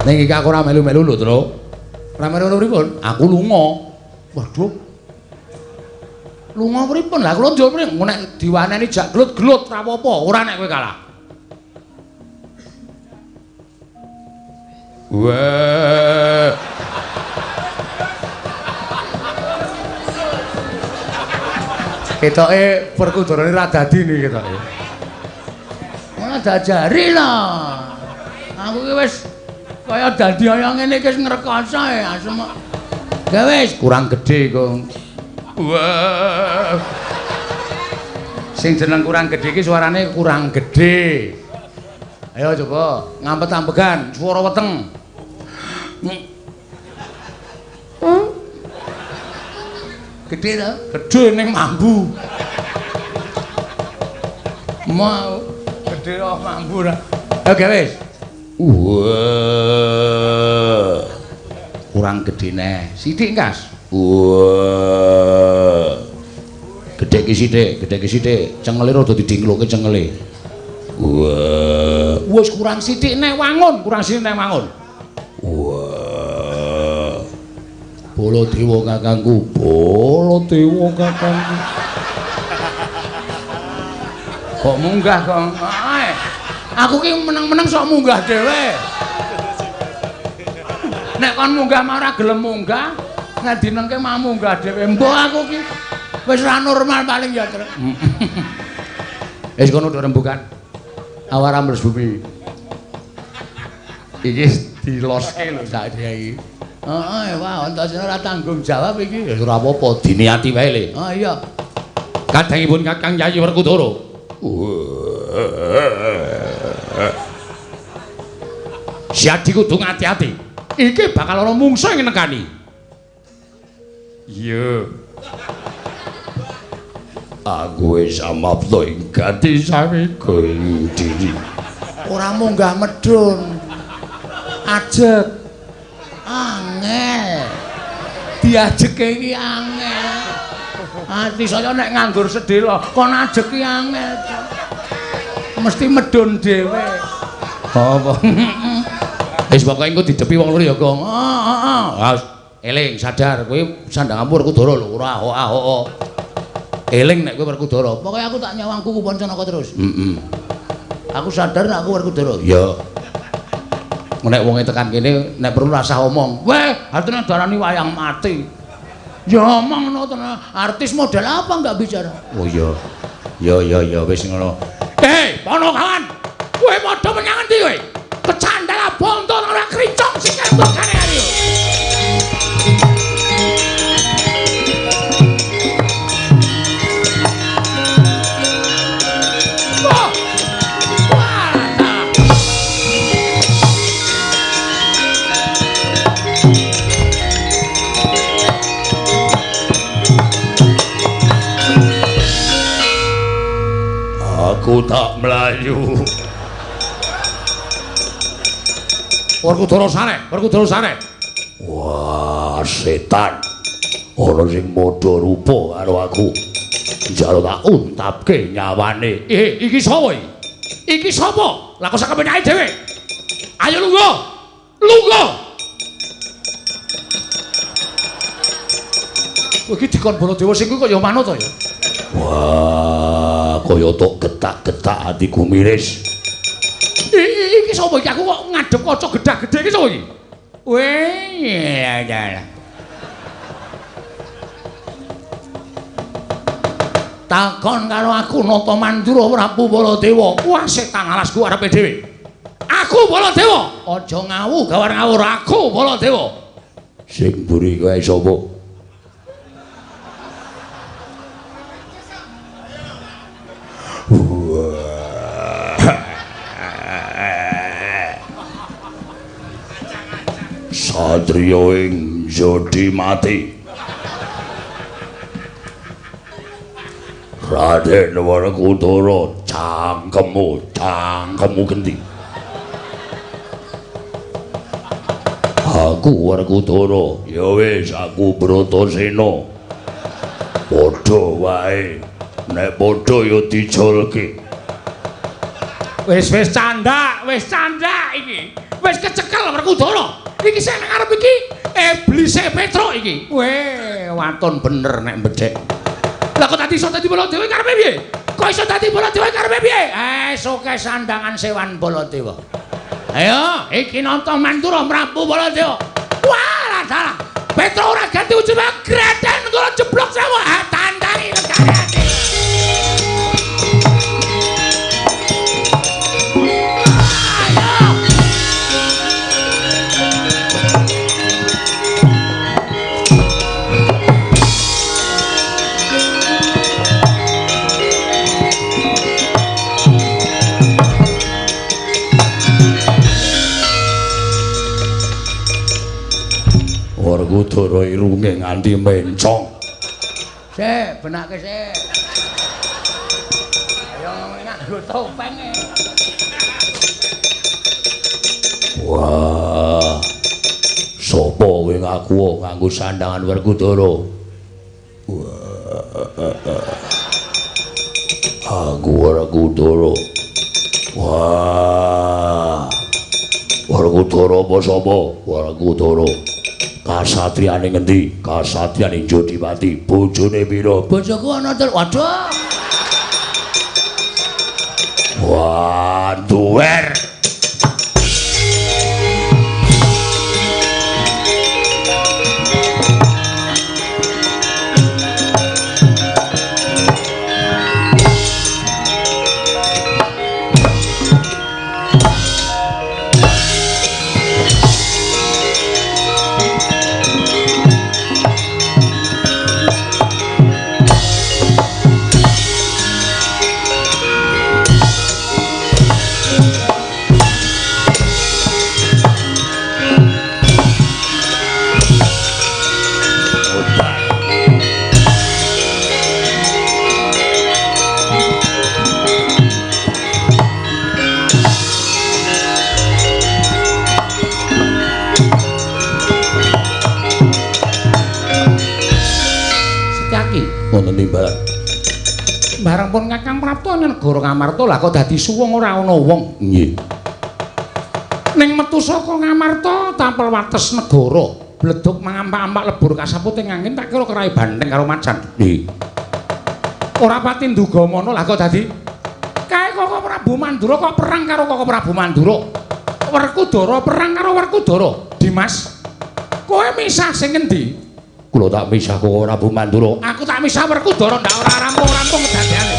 Ning iki aku ora melu-melu lho, Truk. Ora melu-melu pripun? Aku lunga. Waduh. Lunga pripun? Lah kula njur pripun? Nek diwaneni jak glut-glut ora apa-apa, ora nek kowe kalah. Wah. Ketoke Werkudara ora dadi niki ketoke. Ora diajari lho. Aku ki wis kaya dadi kaya ngene iki wis ngrekoso ya asem. Ya wis kurang gedhe kok. Wah. Sing jeneng kurang gedhe iki suarane kurang gedhe. Ayo coba ngampet-ampegan swara weteng. Gedhe to? Gedhe ning mambu. Mau gedhe kok mambu ra. Oke wis. Wah. Kurang gedhe neh. Sithik kas. Wah. Gedhe ki sithik, gedhe ki sithik. Cengele rada didingloke cengele. Wah. Wis kurang sithik neh wangun, kurang sithik neh wangun. Wah. Baladewa kakangku, Baladewa kakangku. Kok munggah kok? Aku ki meneng-meneng sok munggah dhewe. Nek kon munggah mah ora gelem munggah, nek dinengke mah munggah dhewe. Mbok aku ki wis ora normal paling ya, Truk. Wis kono do rembukan. Awara mles bumi. Iki diloske lho sak iki. Heeh, wah, Antasena ora tanggung jawab iki. Ya ora apa-apa, diniati wae le. Oh iya. Kadangipun Kakang Yayi Werkudara. Siadi kudu ngati-ati. Iki bakal ana mungsuh sing nekani. Iya. Aku wis amapta ing gati sawega ing diri. Ora munggah medhun. Ajeg. Angel. Diajeke iki angel. Ati saya nek nganggur sedhela, kon ajeg ki angel. Mesti medhun dhewe. Apa? Wis pokoke engko didepi wong loro ya, Gong. Heeh, heeh. Eling sadar kowe sandang ampur Werkudara lho, ora ahok-ahok. Eling nek kowe Werkudara. Pokoke aku tak nyawang kuku Pancanaka terus. Heeh. Aku sadar nek aku Werkudara. Iya. Nek wonge tekan kene nek perlu rasah omong. Weh, artine darani wayang mati. Ya omong ngono tenan. Artis model apa enggak bicara? Oh iya. Ya ya ya wis ngono. Hei, Ponokawan. Kowe padha menyang endi kowe? Kecandala bonto ora kricong sing kentokane ayo. Aku tak melayu. Werkudara sare, Werkudara sare. Wah, setan. Ana sing padha rupa karo aku. Njaluk tak untapke nyawane. Iki sapa iki? Iki sapa? Lah kok sak kepenake dhewe. Ayo lungguh. Lungguh. Kowe iki dikon Baladewa sing kuwi kok ya manut to ya? Wah, kaya tok getak-getak atiku miris. Iki sapa iki? Aku kok ngadhep kaca gedhag-gedhe iki sapa iki? Weh, ya. Takon karo aku Nata Mandura Prabu Baladewa. Wah, setan alasku arepe dhewe. Aku Baladewa. Aja ngawu gawar ngawur aku Baladewa. Sing mburi kowe sapa? Satriya ing jodi mati. Raden Werkudara cangkemmu, cangkemmu gendi. Aku Werkudara, ya wis aku Bratasena. Padha wae, nek padha ya dijolke. Wis wis candak, wis candak iki. Wis kecekel Werkudara. Iki sing nang ngarep iki iblise Petruk iki. Weh, waton bener nek mbedhek. Lah kok dadi iso dadi Baladewa karepe piye? Kok iso dadi Baladewa karepe piye? Eh, soke sandangan sewan Baladewa. Ayo, iki nata Mandura Prabu Baladewa. Wah, dalah. Petruk ora ganti ujug greden kula jeblok sewu. Ah, tandani legane ati. Werkudara irunge nganti mencong. Sik, benake sik. Ayo nganggo topeng e. Wah. Sopo kowe ngaku nganggo sandangan Werkudara? Wah. Aku Werkudara. Wah. Werkudara apa sapa? Werkudara. Kasatriyane ngendi? Kasatriyane Jodipati. Bojone pira? Bojoku ana telu. Waduh. Wah, duwer. Wonten timbalan. Bareng pun Kakang Prapta nang negara Ngamarta lah kok dadi suwung ora ana wong. Nggih. Ning metu saka Ngamarta tampel wates negara, bleduk mangampak-ampak lebur kasaput ing angin tak kira kerai banteng karo macan. Nggih. Ora pati nduga mono lah kok dadi kae Koko Prabu Mandura kok perang karo Koko Prabu Mandura. Werkudara perang karo Werkudara. Dimas, kowe misah sing ngendi? Kula tak misah Koko Prabu Mandura. Aku tak misah Werkudara ndak ora rampung-rampung kedadeane.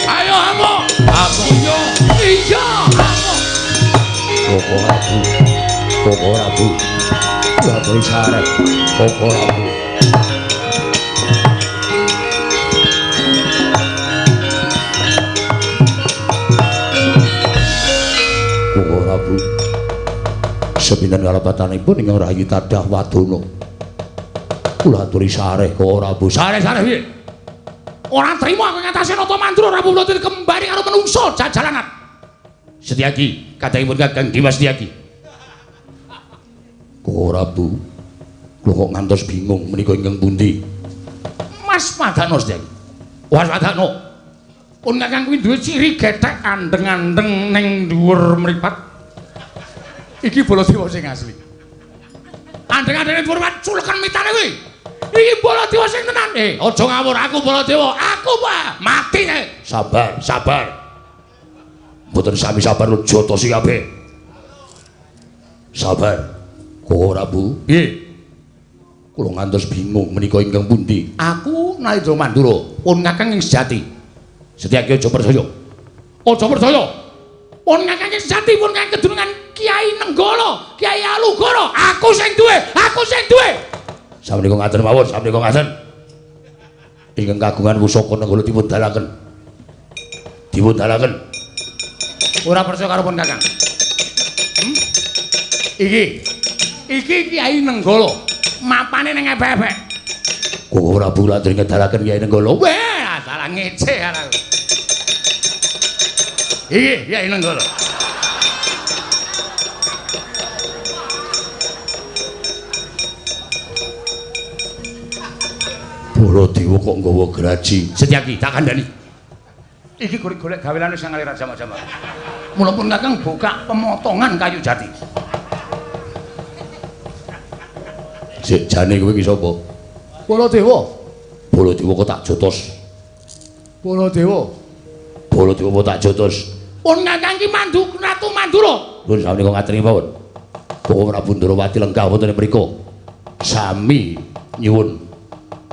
Ayo amuk. Amuk yo. Iya, amuk. Koko Prabu. Koko Prabu. Waduh sarep. Koko Prabu. Koko Prabu. Sepinten kalepatanipun ingkang rayi tadah wadana. Kula aturi sareh Koko Prabu. Sareh-sareh piye? Ora trimo aku ngatasé Nata Mandura Prabu Baladewa kembali karo menungso jajalanan. Setyaki, kadangipun Kakang Dimas Setyaki. Koko Prabu, kula kok ngantos bingung menika ingkang pundi? Mas Padano Setyaki. Was Padano. Pun Kakang kuwi duwe ciri gethek andeng-andeng ning dhuwur mripat. Iki Baladewa sing asli. Andeng-andeng ning dhuwur mripat culeken mitane kuwi. Iki Baladewa sing tenan. Aja ngawur, aku Baladewa. Aku Pak, mati nek. Sabar, sabar. Mboten sami sabar lho jotosi kabeh. Sabar. Koko Prabu, piye? Kula ngantos bingung menika ingkang pundi? Aku Nalindra Mandura, pun Kakang ing sejati. Setyaki aja percaya. Aja percaya. Pun Kakang ing sejati, pun Kakang kedunungan Kiai Nenggala, Kiai Alugoro. Aku sing duwe, aku sing duwe. Samenika ngaten mawon, samenika ngaten. Ingkang kagungan pusaka Nenggala dipun dalaken. Dipun dalaken. Ora percaya karo pun Kakang. Iki. Iki Kiai Nenggala. Mapane ning epek-epek. Koko Prabu lak ngedalaken Kiai Nenggala. Weh, salah ngece aku. Iki Yai Nenggala. Baladewa kok nggawa graji. Setyaki tak kandhani. Iki golek-golek gawelane sang ngalir jama-jama. Mula pun Kakang buka pemotongan kayu jati. Sik jane kowe iki sapa? Baladewa. Baladewa kok tak jotos. Baladewa. Baladewa kok tak jotos. Pun Kakang iki mandu Ratu Mandura. Pun sami kok ngaturi mawon. Koko Prabu Ndrawati lenggah wonten ing mriku. Sami nyuwun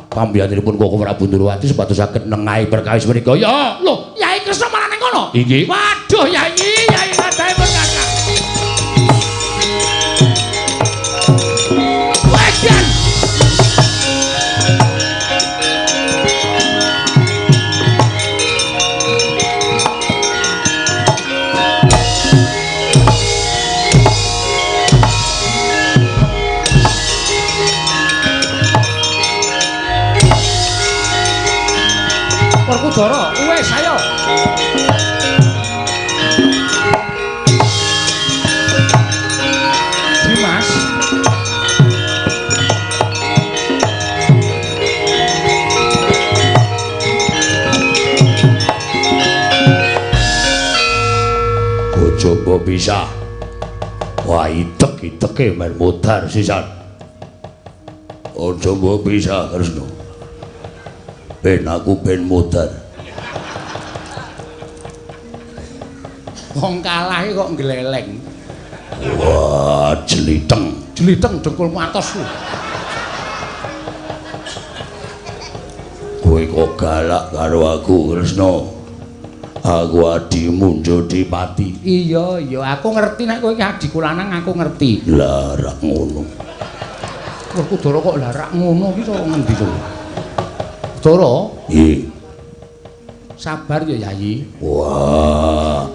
pambiyanipun Koko Prabu Ndrawati supados saged nengahi perkawis menika. Ya, lho, Yai Kresna malah ning kono. Inggih. Waduh, Yai, Yai kadahe pun Kakang. Wajan. Werkudara, wis ayo. Dimas. Coba bisa. Wah, itek-iteke men modar sisan. Aja mbok bisa, Kresna. Ben aku ben modar. Wong kalah kok ngleleng. Wah, jeliteng. Jeliteng dengkulmu atos ku. Kowe kok galak karo aku, Kresna. Aku adimu Jodipati. Iya, iya, aku ngerti nek kowe iki adhiku lanang, aku ngerti. Lah rak ngono. Werkudara kok lah rak ngono iki cara ngendi to? Dara? Nggih. Sabar ya, Yayi. Wah.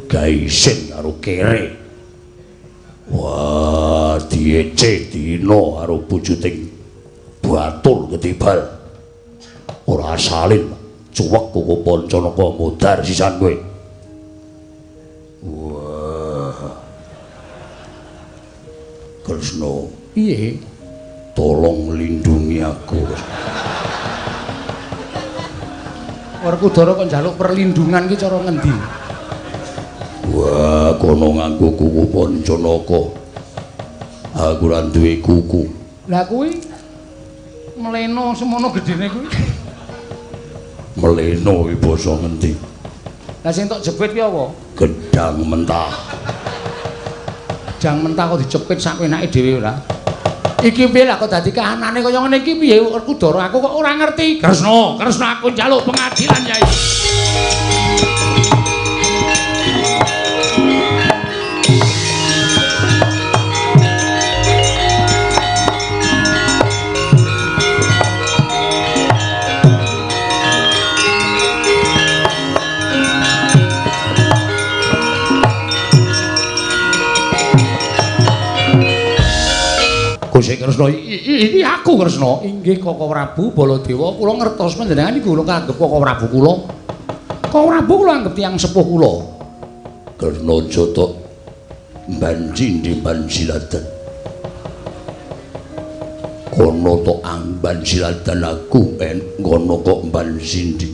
Gaisin karo kere. Wah, diece dina karo bujuting batur ketibal. Ora salin. Cuwek Koko Pancanaka modar sisan kowe. Wah. Kresna, piye? Tolong lindungi aku. Werkudara kok njaluk perlindungan ki cara ngendi? Wah, kono nganggo kuku Pancanaka. Aku ora duwe kuku. Lah kuwi mleno semono gedene kuwi. Meleno iki basa ngendi? Lah sing tok jepit ki apa? Gedang mentah. Gedang mentah kok dijepit sak enake dhewe ora? Iki piye lah kok dadi kahanane kaya ngene iki piye Werkudara aku kok ora ngerti. Kresna, Kresna aku njaluk pengadilan, Yai. Gusti Kresna, iki aku Kresna. Inggih Koko Prabu Baladewa, kula ngertos panjenengan niku kula anggep Koko Prabu kula. Koko Prabu kula anggep tiyang sepuh kula. Kresna jotok banji ndi banjiladan. Kono tok amban siladan aku en ngono kok banjindi.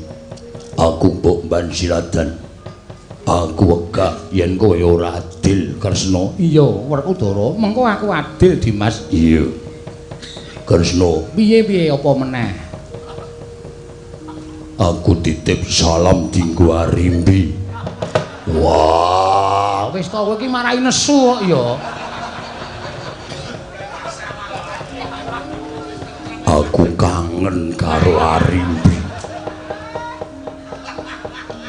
Aku mbok banjiladan. Aku wegah yen kowe ora adil, Kresna. Iya, Werkudara, mengko aku adil, Dimas. Iya. Kresna, piye-piye apa meneh? Aku titip salam dinggo Arimbi. Wah, wis to kowe iki marai nesu kok ya. Aku kangen karo Arimbi.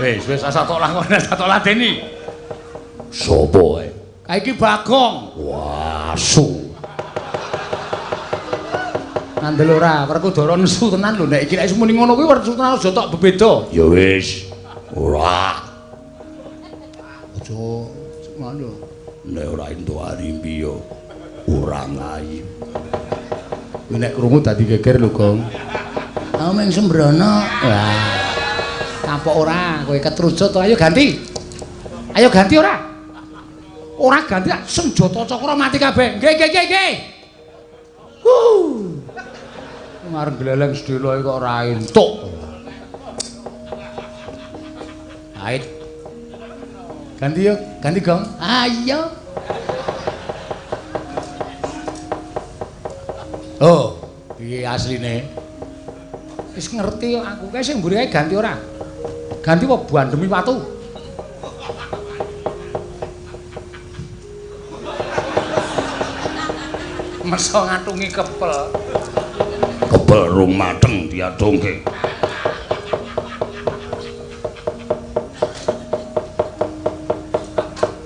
Wis, wis asa tok lakone, asa tok ladeni. Sopo ae? Kae iki Bagong. Wah, asu. Ngandel ora, Werkudara nesu tenan lho nek iki nek muni ngono kuwi werku tenan aja tok bebeda. Ya wis. Ora. Aja ngono. Nek ora entuk Arimbi ya ora ngayi. Kuwi nek krungu dadi geger lho, Gong. Aku mung sembrono. Wah. Kapok ora, kowe ketrucut to, ayo ganti. Ayo ganti ora? Ora ganti senjata cakra mati kabeh. Nggih nggih nggih nggih. Ngarep gleleng sedhela kok ora entuk. Ait. Ganti yo, ganti gong. Ayo. Oh, piye asline? Wis ngerti aku kae sing mburi kae ganti ora? Ganti apa bandemi watu? Meso ngatungi kepel. Kepel rung mateng diadungke.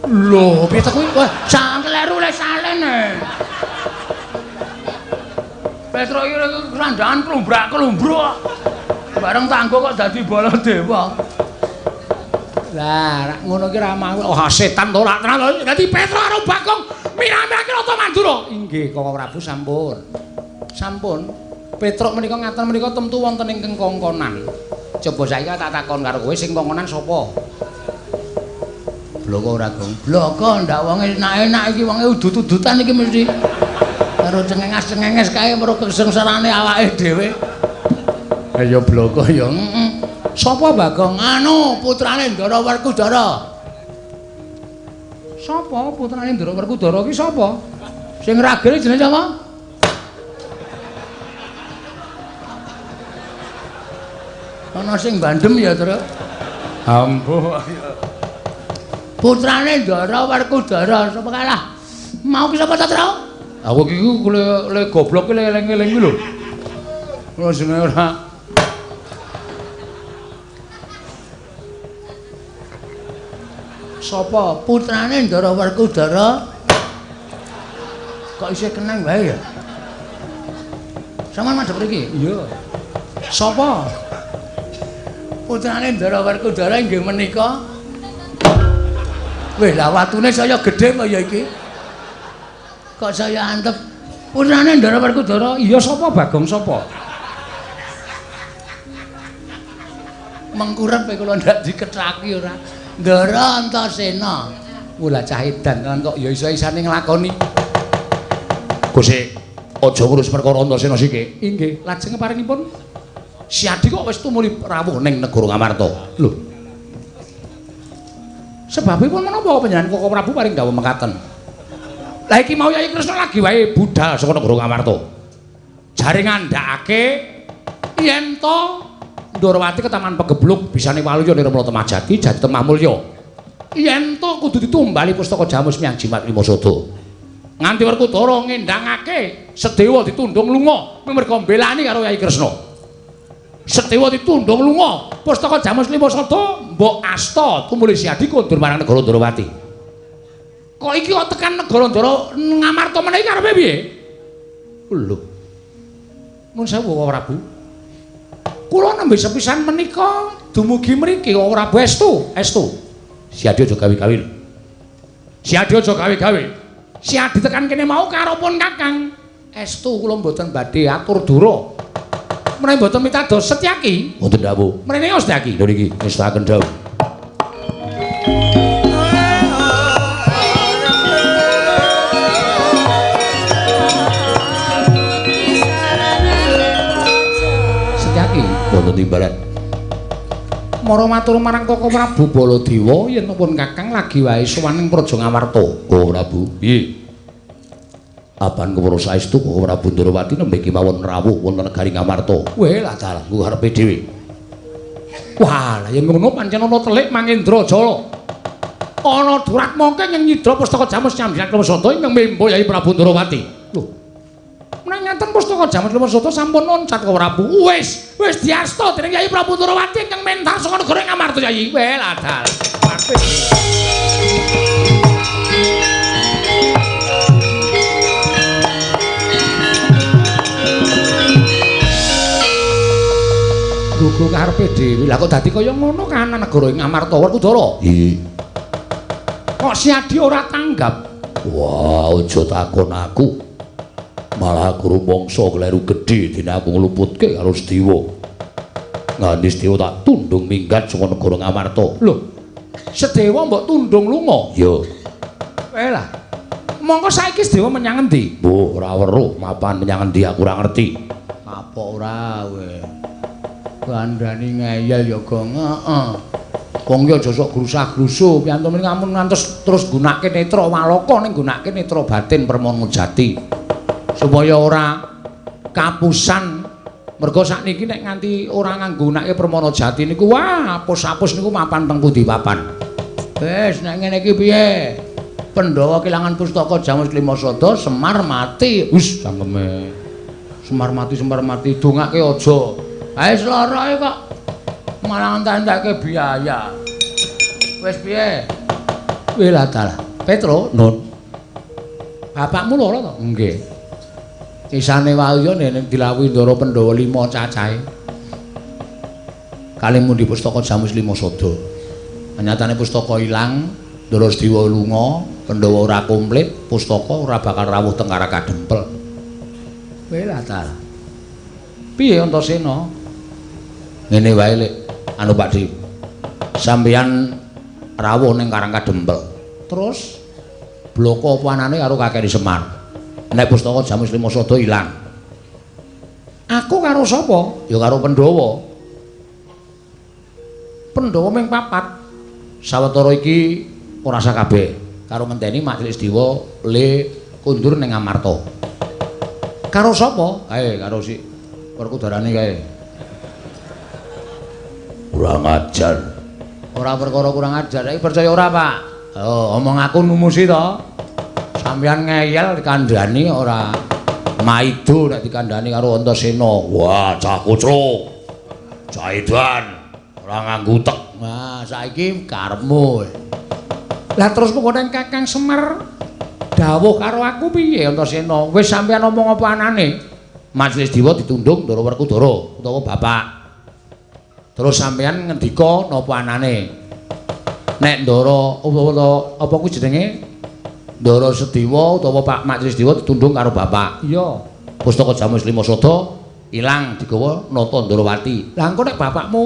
Lho, piye ta kuwi? Wah, sang kleru le salene. Petro iki kerandaan klumbrak-klumbruk. Bareng tanggo kok dadi Baladewa. Lah, rak ngono ki ra mau. Oh, setan to rak tenan. Dadi Petro karo Bagong miramake Rata Mandura. Inggih, Koko Prabu sampun. Sampun. Petruk menika ngaten menika temtu wonten ingkang kongkonan. Coba saiki tak takon karo kowe sing kongkonan sapa? Bloko ora, Gong. Bloko ndak wonge enak-enak iki wonge udut-udutan iki mesti. Karo cengenges-cengenges kae mergo kesengsarane awake dhewe. Ayo bloko ya. Heeh. Sapa Bagong? Anu, putrane Ndara Werkudara. Sapa putrane Ndara Werkudara ki sapa? Sing ragene jenenge sapa? Ana sing bandem ya, Truk. Ampuh. Putrane Ndara Werkudara sapa kalah? Mau ki sapa ta, Truk? Aku iki le goblok ki eling-eling kuwi lho. Ora jenenge ora. Sapa putrane Ndara Werkudara? Kok isih kenang wae ya? Sampeyan madhep mriki? Iya. Sapa? Putrane Ndara Werkudara inggih menika. Weh, lah watune saya gedhe kok ya iki. Kok saya antep putrane Ndara Werkudara? Iya sapa Bagong sapa? Mengkurep kula ndak dikethaki ora. Ndara Antasena. Wah, cah edan tenan kok ya iso-isane nglakoni. Gusti, aja ngurus perkara Antasena siki. Inggih, lajeng paringipun Siadi kok wis tumuli rawuh ning negara Ngamarta. Lho. Sebabipun menapa panjenengan Koko Prabu paring dawuh mekaten? Lah iki mau Yayi Kresna lagi wae budal saka negara Ngamarta. Jare ngandhakake yen to Ndorowati ketaman pegebluk bisane waluya nirmala Temajati jati Temah Mulya. Yen to kudu ditumbali pustaka Jamus miyang Jimat Lima Sada. Nganti Werkudara ngendhangake Sedewa ditundung lunga merga mbelani karo Yayi Kresna. Sedewa ditundung lunga, pustaka Jamus Lima Sada mbok asta tumuli Siadi kondur marang negara Ndorowati. Kok iki kok tekan negara Ndara Ngamarta meneh iki karepe piye? Lho. Nuwun sewu Koko Prabu. Kula nembe sepisan menika dumugi mriki Koko Prabu estu, estu. Siadi aja gawe-gawe. Siadi aja gawe-gawe. Siadi tekan kene mau karo pun Kakang. Estu kula mboten badhe atur dura. Menawi mboten mitados Setyaki, Wonten dawuh. Mrene Setyaki. Lho niki ngestaken dawuh. Setyaki Wonten timbalan. Mara matur marang Koko Prabu Baladewa yen pun Kakang lagi wae sowan ing Praja Ngamarta. Koko Prabu, piye? Apan kewara saestu Koko Prabu Ndorowati nembe kemawon rawuh wonten negari Ngamarta. Weh lah dalah nggo karepe dhewe. Wah, lah yen ngono pancen ana telik Mangendra Jala. Ana Duratmaka ingkang nyidra pustaka Jamus Nyambiyan Klewasada ingkang membo Yayi Prabu Ndorowati. Lho. Menawi ngaten pustaka Jamus Klewasada sampun loncat Koko Prabu. Wis, wis diasta dening Yayi Prabu Ndorowati ingkang mentar saka negara Ngamarta Yayi. Weh lah dalah. Gugu karepe dhewe. Lah kok dadi kaya ngono kahanan negara ing Ngamarta Werkudara? Iya. Kok Siadi ora tanggap? Wah, aja takon aku. Malah aku rumangsa kleru gedhe dene aku ngluputke karo Sedewa. Nganti Sedewa tak tundung minggat saka negara Ngamarta. Lho. Sedewa mbok tundung lunga. Yo. Lah. Mongko saiki Sedewa menyang endi? Mbuh, ora weruh mapan menyang endi aku ora ngerti. Kapok ora kowe. Kandhani ngeyel ya, Gong. Heeh. Wong ki aja sok grusah-grusuh, piyantu ngamun ngantos terus nggunakake netra waloka ning nggunakake netra batin permana jati. Supaya ora kapusan. Mergo sakniki nek nganti ora nganggunake permana jati niku wah apus-apus niku mapan teng pundi papan. Wis nek ngene iki piye? Pandhawa kelangan pustaka Jamus Klima Sada, Semar mati. Wis cangkeme. Semar mati dongake aja. Ae sloroe kok malah entek-entekke biaya. Wis piye? Wela dalah. Petro, Nun. Bapakmu loro to? Nggih. Isane wae yo nek dilawuhi Ndara Pandhawa 5 cacahe. Kalih mundi pustaka Jamus Lima Sada. Nyatane pustaka ilang, Ndara Sediwa lunga, Pandhawa ora komplit, pustaka ora bakal rawuh teng Karang Kadempel. Wela dalah. Piye Antasena? Ngene wae Lek, anu Pak Di. Sampeyan rawuh ning Karang Kadempel. Terus bloko apa anane karo kakek Semar. Nek pustaka Jamus Lima Sada ilang. Aku karo sapa? Ya karo Pandhawa. Pandhawa ming papat. Sawetara iki ora sakabeh. Karo ngenteni Mak Cilik Sediwa le kundur ning Amarta. Karo sapa? Kae karo si Werkudarane kae. Kurang ajar. Ora perkara kurang ajar, iki percaya ora, Pak? Oh, omong aku numusi to. Sampeyan ngeyel dikandhani ora maido nek dikandhani karo Antasena. Wah, cah kucluk. Cah edan, ora nganggo utek. Nah, saiki karepmu. Lah terus mengko nang Kakang Semar dawuh karo aku piye Antasena? Wis sampeyan omong apa anane? Majelis Dewa ditundung Ndara Werkudara utawa bapak. Terus sampeyan ngendika napa anane? Nek Ndara apa kuwi jenenge? Ndara Sediwa utawa Pak Majelis Dewa ditundung karo bapak. Iya. Pustaka Jamus Lima Sada ilang digawa Nata Ndarawati. Lah engko nek bapakmu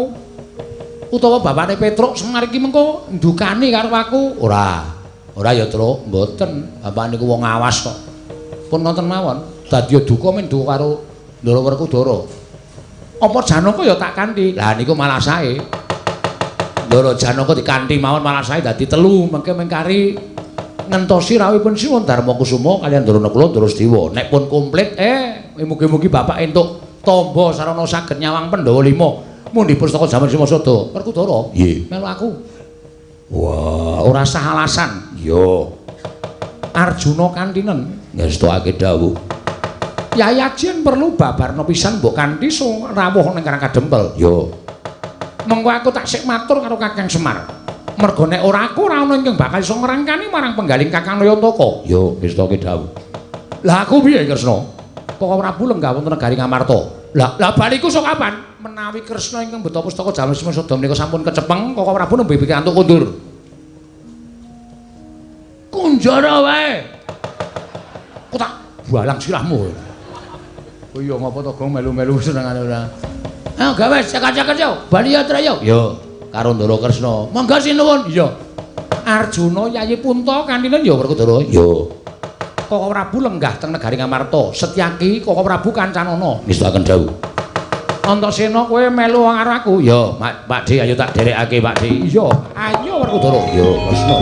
utawa bapakne Petruk Semar iki mengko ndukani karo aku? Ora. Ora ya, Truk, mboten. Bapak niku wong awas kok. Pun ngoten mawon. Dadi duka men duka karo Ndara Werkudara. Apa Janaka ya tak kanthi? Lah niku malah sae. Ndara Janaka dikanthi mawon malah sae dadi telu, mengke mengkari ngentosi rawuhipun Sinuwun Darma Kusuma kaliyan Ndara Nakula Ndara Sediwa. Nek pun komplit, mugi-mugi bapak entuk tamba sarana saged nyawang Pandhawa 5. Mundi pustaka Jamus Lima Sada. Werkudara. Nggih. Melu aku. Wah, ora sah alasan. Iya. Arjuna kantinen ngestokake dawuh. Yai Aji perlu babarna pisan mbok kanthi rawuh ning Karang Kadempel. Yo. Mengko aku tak sik matur karo Kakang Semar. Mergo nek ora aku ora ana ingkang bakal iso ngrangkani marang penggaling Kakang Nayantaka. Yo, ngestoke dawuh. Lah aku piye Kresna? Koko Prabu lenggah wonten negari Ngamarta. Lah baliku sok kapan? Menawi Kresna ingkang beto pustaka Jamus Lima Sada menika sampun kecepeng, Koko Prabu nembe pikantuk kondur. Kunjara wae. Kok tak balang sirahmu. Oh iya ngapa to Gong melu-melu senengane ora. Ayo gawe cekak-cekak yo, bali ya Trayo. Yo, karo Ndara Kresna. Monggo sinuwun. Iya. Arjuna Yayi Punta kantinen ya Werkudara. Yo. Koko Prabu lenggah teng negari Ngamarta. Setyaki Koko Prabu kancanana. Ngestokaken dawuh. Antasena kowe melu karo aku. Yo, Pak Di ayo tak derekake Pak Di. Iya, ayo Werkudara. Yo, Kresna.